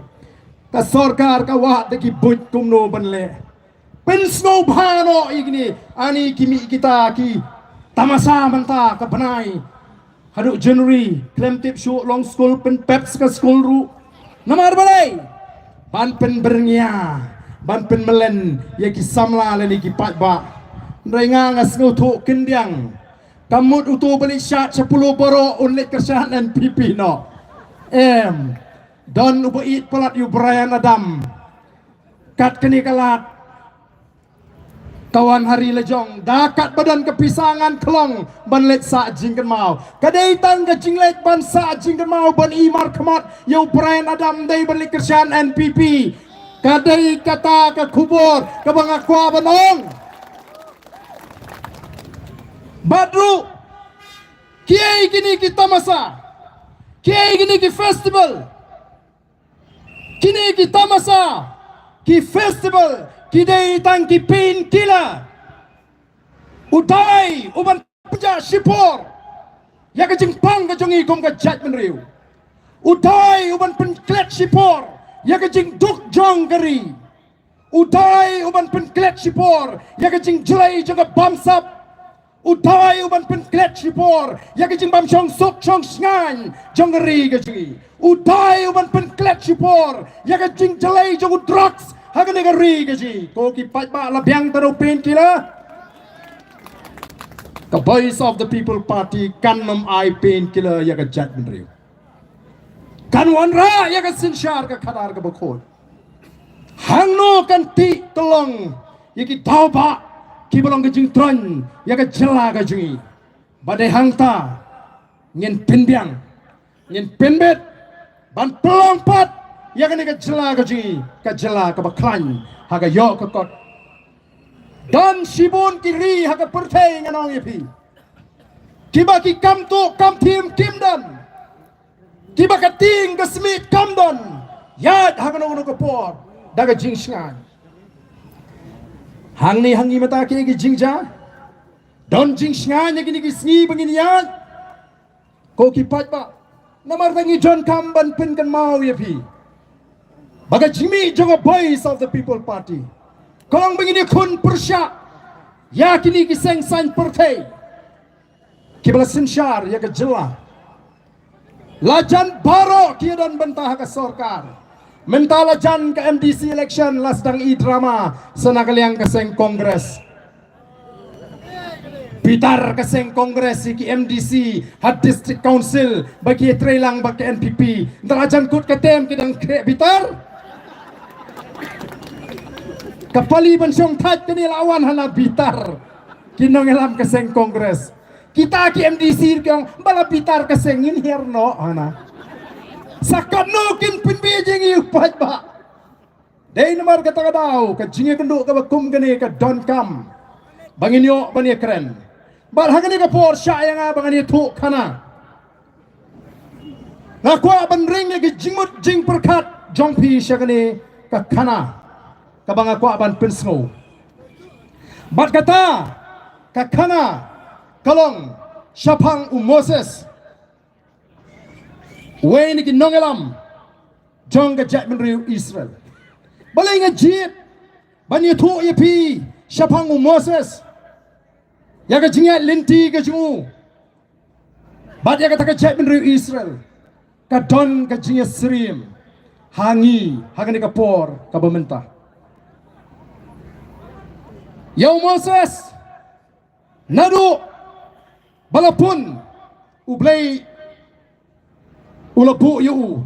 ka sorkar ka wad da ki buit kumno ban leh. Pynsngewbha noh ïa kine, ani ki mih kita ki tamasa mynta ka bnai. Haduh January khlem tip shuh long skul, pynpep ka skul ruh. Namar balei? Ban pynbyrngia, ban pynmyllen ïa ki samla lane ki paidbah. Hynrei nga, nga sngewthuh khyndiat. Ka mut uto ba leit shad sha Polo baroh un leit kyrshan N P P noh? Em. Don uba ïeit palat ïa u Bryan Adam. Kat kane ka lad ka wan ha ri la jong, da katba don ka pisa ngan khlong ban leit sah jingkynmaw. Ka dei tang ka jingleit ban sah jingkynmaw ban ï markhmat ïa u Bryan Adam, dei ban leit kyrshan N P P. Ka dei kata ka khubor kaba nga kwah ban ong. Bad ruh, kiei kine ki tamasa, kiei kine ki festival? Kine ki tamasa, ki festival, ki dei tang ki painkiller. U dei u ban pynjah shipor ïa ka jingpang ka jong ngi kum ka jaitbynriew. U dei u ban pynklet shipor ïa ka jingduk jong ka ri. U dei u ban pynklet shipor ïa ka jingjlei jong ka bamsap. U dei u ban pynklet shipor ïa ka jingbym shong suk shong shngaiñ jong ka ri ka jong ngi. U dei u ban pynklet shipor ïa ka jingjlei jong u drugs ha kane ka ri ka jong ngi. Ko ki paidbah, la biang tang u painkiller? Ka Voice of the People Party kan ym ai painkiller ïa ka jaitbynriew. Kan wanrah ïa ka synshar ka khadar kaba khuid. Hangno kan tih tyllong ïa ki daw bah kiba long ka jingtroiñ ïa ka jylla ka jong ngi. Ba dei hangta ngin pynbiang, ngin pynbit ban pynlong pat ïa kane ka jylla ka jong ngi, ka jylla kaba khlaiñ ha ka ïoh ka kot. Don shibun ki ri ha ka pyrthei, ngan ong ïa phi, kiba ki kam tuh kam thiem kim don, kiba ka tieng ka smiej kam don ïaid ha kano kano ka por da ka jingshngaiñ. Hangne ha ngi mynta ki, ki jingjia, don jingshngaiñ ïa kine ki sngi ba ngin ïaid, ko ki paidbah? Namar ba ngi donkam ban pynkynmaw ïa phi ba ka jingmih jong ka Voice of the People Party ka long ba ngin ïakhun pyrshah ïa kine ki seng saiñ pyrthei kiba la synshar ïa ka jylla. La jan baroh ki ïadon bynta ha ka sorkar. Mynta la jan ka M D C election, la sdang i drama sa na ka liang ka seng Congress. Bitar ka seng Congress ïa ki M D C ha District Council ba ki trei lang bad ka N P P. Nda la jan kut ka tem ki dang khreh bitar. Ka pali ban shong thait kane la wan ha na bitar ki nongïalam ka seng Congress. Kita ki M D C ki ong ba la bitar ka seng, ngin hiar noh ha na. Sa katno kin pynbeit ïa ngi, u paidbah? Dei namar kata ka daw ka jingïakynduh kaba kum kane ka donkam ba ngin ïoh ban ïakren. Bad ha kane ka por shah ïa nga ba ngan ïathuh khana. Nga kwah ban ring ïa ka jingmut jingpyrkhat jong phi sha kane ka khana kaba nga kwah ban pynsngew. Bad kata ka khana ka long shaphang u Moses, uwei na ki nongïalam jong ka jaitbynriew Israel. Balei nga jied ban ïathuh ïa phi shaphang u Moses, ïa ka jingïaid lynti ka jong u bad ïa kata ka jaitbynriew Israel? Ka don ka jingïasyriem ha ngi ha kane ka por kaba mynta. Ïa u Moses, naduh ba la pun, U Blei u la buh ïa u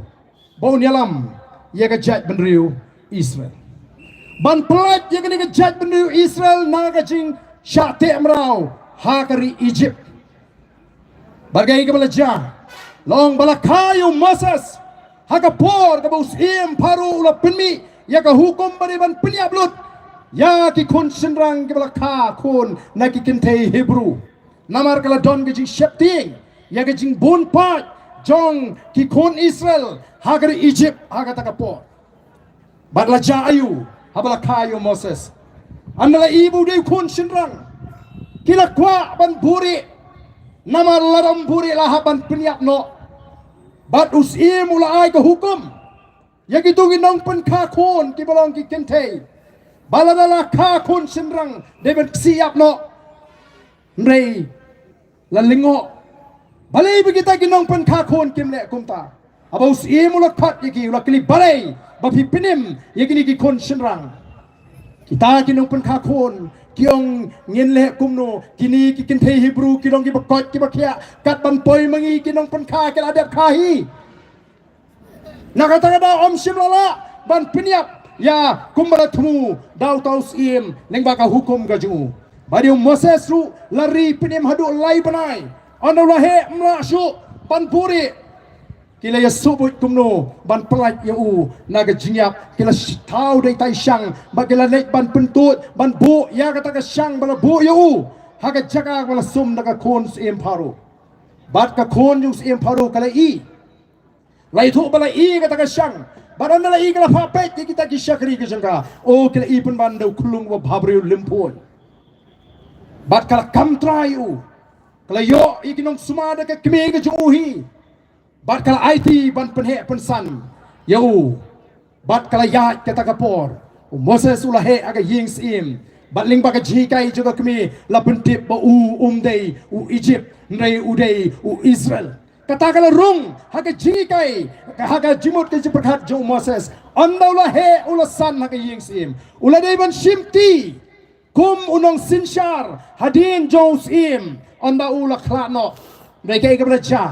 ba un ïalam ïa ka jaitbynriew Israel, ban pyllait ïa kane ka jaitbynriew Israel na ka jingshah teh mraw ha ka ri Egypt. Bad kaei kaba la jia? Long ba la kha ïa u Moses ha ka por kaba u syiem Pharaoh u la pynmih ïa ka hukum ba dei ban pynïap lut ïa ki khun shynrang kiba la kha khun na ki kynthei Hebru. Namar ka la don ka jingsheptieng ïa ka jingbun paid jong ki khun Israel ha ka ri Egypt ha kata ka por. Bad la jia aïu haba la kha ïa u Moses? Ynda la i ba u dei u khun shynrang, ki la kwah ban buhrieh, namar lada ym buhrieh la hap ban pynïap noh. Bad u syiem u la ai ka hukum ïa kito ki nongpynkha khun kiba long ki kynthei ba lada la kha khun shynrang dei ban ksih ïap noh. Hynrei la lyngngoh. Balei ba kita ki nongpynkha khun kim leh kumta? Haba u syiem u la khot ïa ki, u la kylli, balei ba phi pynim ïa kine ki khun shynrang? Kita ki nongpynkha khun ki ong, ngin leh kumno, kine ki kynthei Hebru ki long kiba koit kiba khiah, kat ban poi ma ngi ki nongpynkha ki la dep kha hi. Na kata ka daw ym shym la lah ban pynïap ïa kumba la thmu da uta u syiem lyngba ka hukum ka jong u. Bad ïa u Moses ruh la ri pynim haduh lai bnai. Ynda u la heh ym lah shuh ban buhrieh. Ki la ïasuhbuit kumno ban pyllait ïa u na ka jingïap, ki la thaw da itai shang bad ki la leit ban pyntud ban buh ïa kata ka shang ba la buh ïa u ha ka jaka ba la sum da ka khun syiem Pharaoh. Bad ka khun jong u syiem Pharaoh ka la i. La ïathuh ba la i kata ka shang. Bad ynda la i ka la phah peit ïa kita ki shakri ka jong ka. O, ki la i pynban da u khyllung ba bhabriew lympung. Bad ka la kam trai ïa u. Ka la ïoh ïa ki nongsumar da ka kmie ka jong u hi. Bad ka la aiti ban pynheh pynsan ïa u. Bad ka la ïaid kata ka por. U Moses u la heh ha ka ïing syiem. Bad lyngba ka jinghikai jong ka kmie la pyntip ba u um dei u Egypt, hynrei u dei u Israel. Kata ka la rung ha ka jinghikai, ha ka jingmut ka jingpyrkhat jong u Moses. Ynda u la heh u la san ha ka ïing syiem, u la dei ban shimti kum u nongsynshar hadien jong u syiem. Ynda u la khlad noh, hynrei kaei kaba la jia?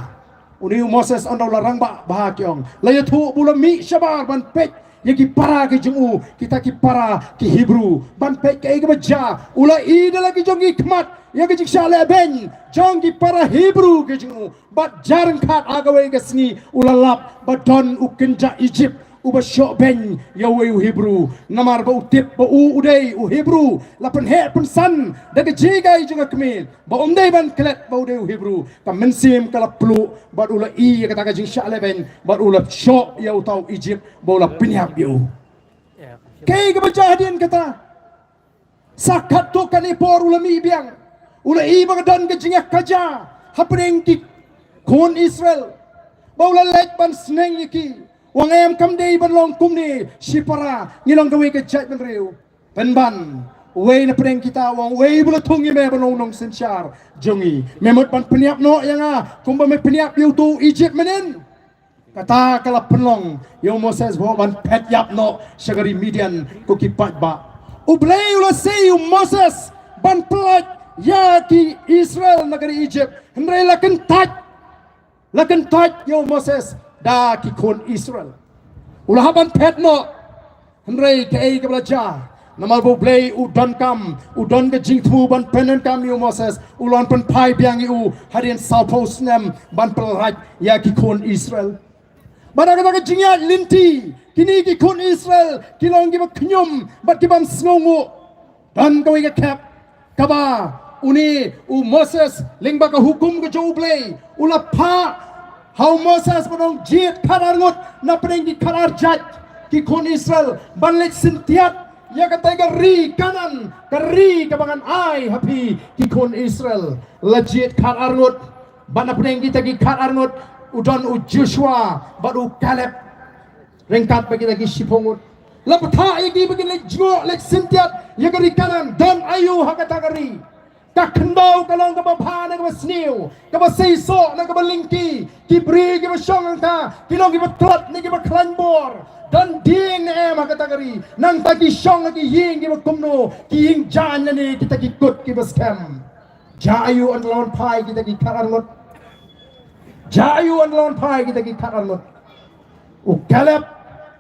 Une u Moses ynda u la rangbah bha ki ong, la ïathuh ba u la mih shabar ban peit ïa ki para ki jong u, kita ki para ki Hebru. Ban peit kaei kaba jia, u la i da la ki jong ki khmat ïa ka jingshah lehbeiñ jong ki para Hebru ki jong u. Bad jar ryngkat ha kawei ka sngi u la lap ba don u kynja Egypt uba shoh beiñ ïa uwei u Hebru. Namar ba u tip ba u u dei u Hebru, la pynheh pynsan da ka jingïakhun jong ka kmie ba um dei ban klet ba u dei u Hebru. Ka mynsiem ka la pluh bad u la i ïa kata ka jingshah lehbeiñ bad u la shoh ïa uta u Egypt ba u la pynïap ïa u. Kaei kaba jia hadien kata? Sa katto katne por u la mih biang. U la i ba ka don ka jingïakajia hapdeng ki khun Israel. Ba u la leit ban sneng ïa ki. U ong em, kam dei ban long kumne, shipara, ngi long kawei ka jaitbynriew. Pynban, uwei na pdeng kita u ong, uwei ba la thung ïa me ban long nongsynshar jong ngi. Me mut ban pynïap noh ïa nga kumba me pynïap ïa uto u Egypt mynnin. Kata ka la pynlong ïa u Moses ba ban phet ïap noh sha ka ri Midian, ko ki paidbah. U Blei u la sei ïa u Moses ban pyllait ïa ki Israel na ka ri Egypt. Hynrei la kyntait, la kyntait ïa u Moses da ki khun Israel. U la hap ban phet noh. Hynrei kaei kaba la jia? Namar ba U Blei u donkam, u don ka jingthmu ban pyndonkam ïa u Moses, u la wan pynphai biang ïa u hadien sawphew snem ban pyllait ïa ki khun Israel. Bad ha kata ka jingïaid lynti, kine ki khun Israel ki long kiba khñium bad ki bym sngewnguh. Don kawei ka khep kaba une u Moses, lyngba ka hukum ka jong U Blei, u la phah ha u Moses ban ong, jied khatar ngut na pdeng ki khatar jait ki khun Israel ban leit syntiat ïa katei ka ri Kanaan, ka ri kaba ngan ai ha phi ki khun Israel. La jied khatar ngut, bad na pdeng kita ki khatar ngut u don u Joshua bad u Kaleb. Ryngkat bad kita ki shiphew ngut, la bthah ïa ki ba kin leit jngoh, leit syntiat ïa ka ri Kanaan. Don aïu ha kata ka ri? Ka khyndew ka long kaba bha ne kaba sniew, kaba seisoh ne kaba lyngkhi? Ki briew kiba shong hangta ki long kiba tlot ne kiba khlaiñ bor? Don dieng ne em ha kata ka ri? Nangta ki shong ha ki ïing kiba kumno, ki ïing jaiñ lane kita ki kut kiba skhem? Jia aïu ynda la wan phai kita ki khatar ngut? Jia aïu ynda la wan phai kita ki khatar ngut? U Kaleb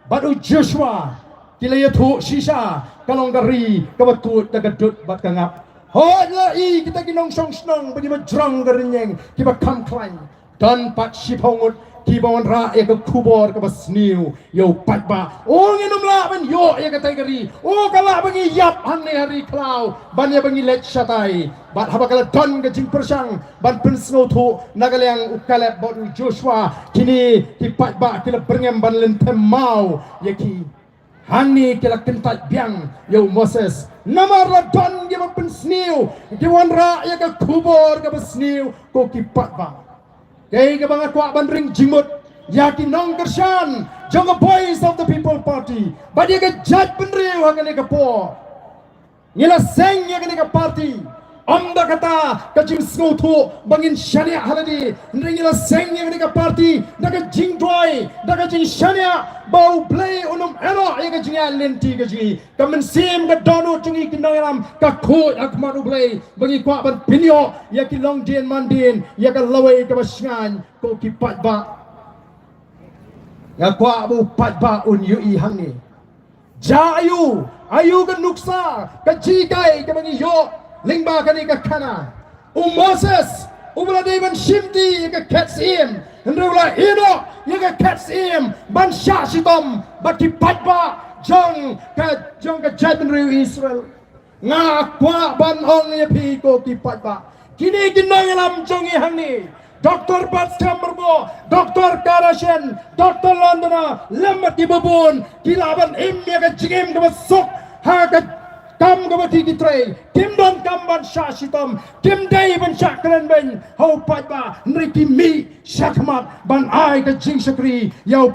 bad u Joshua ki la ïathuh shisha, ka long ka ri kaba tuid da ka dud bad ka ngap. Hooid, la i kita ki nongshong shnong bad kiba jrong ka rynïeng, kiba kham khlaiñ. Don pat shiphew ngut kiba wanrah ïa ka khubor kaba sniew ïa u paidbah. O, ngin ym lah ban ïoh ïa katei ka ri. O, ka lah ba ngi ïap hangne ha ri khlaw ban ïa ba ngi leit shatai. Bad haba ka la don ka jingpyrshang ban pynsngewthuh na ka liang u Kaleb bad u Joshua, kine ki paidbah ki la byrngem ban lynthem maw ïa ki. Hangne ki la kyntait biang ïa u Moses namar la don kiba pynsniew, ki wanrah ïa ka khubor kaba sniew, ko ki paidbah. Kaei kaba nga kwah ban ring jingmut ïa ki nongkyrshan jong ka Voice of the People Party bad ïa ka jaitbynriew ha kane ka por. Ngi la seng ïa kane ka party ym da kata ka jingsngewthuh ba ngin shaniah ha lade, hynrei ngi la seng ïa kane ka party da ka jingduwai, da ka jingshaniah ba U Blei un ym ïehnoh ïa ka jingïaid lynti ka jong ngi. Ka mynsiem ka dohnud jong ngi ki nongïalam ka khuid ha khmat U Blei ba ngi kwah ban pynïoh ïa ki longdien mandien, ïa ka lawei kaba shngaiñ, ko ki paidbah. Nga kwah ba u paidbah un ïohi hangne. Jia aïu, aïu ka nuksa, ka jinghikai kaba ngi ïoh lyngba kane ka khana? U Moses uba la dei ban shimti ïa ka khet syiem, hynrei u la ïehnoh ïa ka khet syiem ban shah shitom bad ki paidbah jong ka, jong ka jaitbynriew Israel. Nga kwah ban ong ïa phi, ko ki paidbah, kine ki nongïalam jong ngi hangne, Doctor Batskhem Myrboh, Doctor Kara Shen, Doctor Londoner, lem bad kiba bun, ki lah ban im ïa ka jingim kaba suk ha ka kam kaba ki, ki trei. Kim don kam ban shah shitom, kim dei ban shah krenbeiñ ha u paidbah, hynrei ki mih shakhmat ban ai ka jingshakri ïa u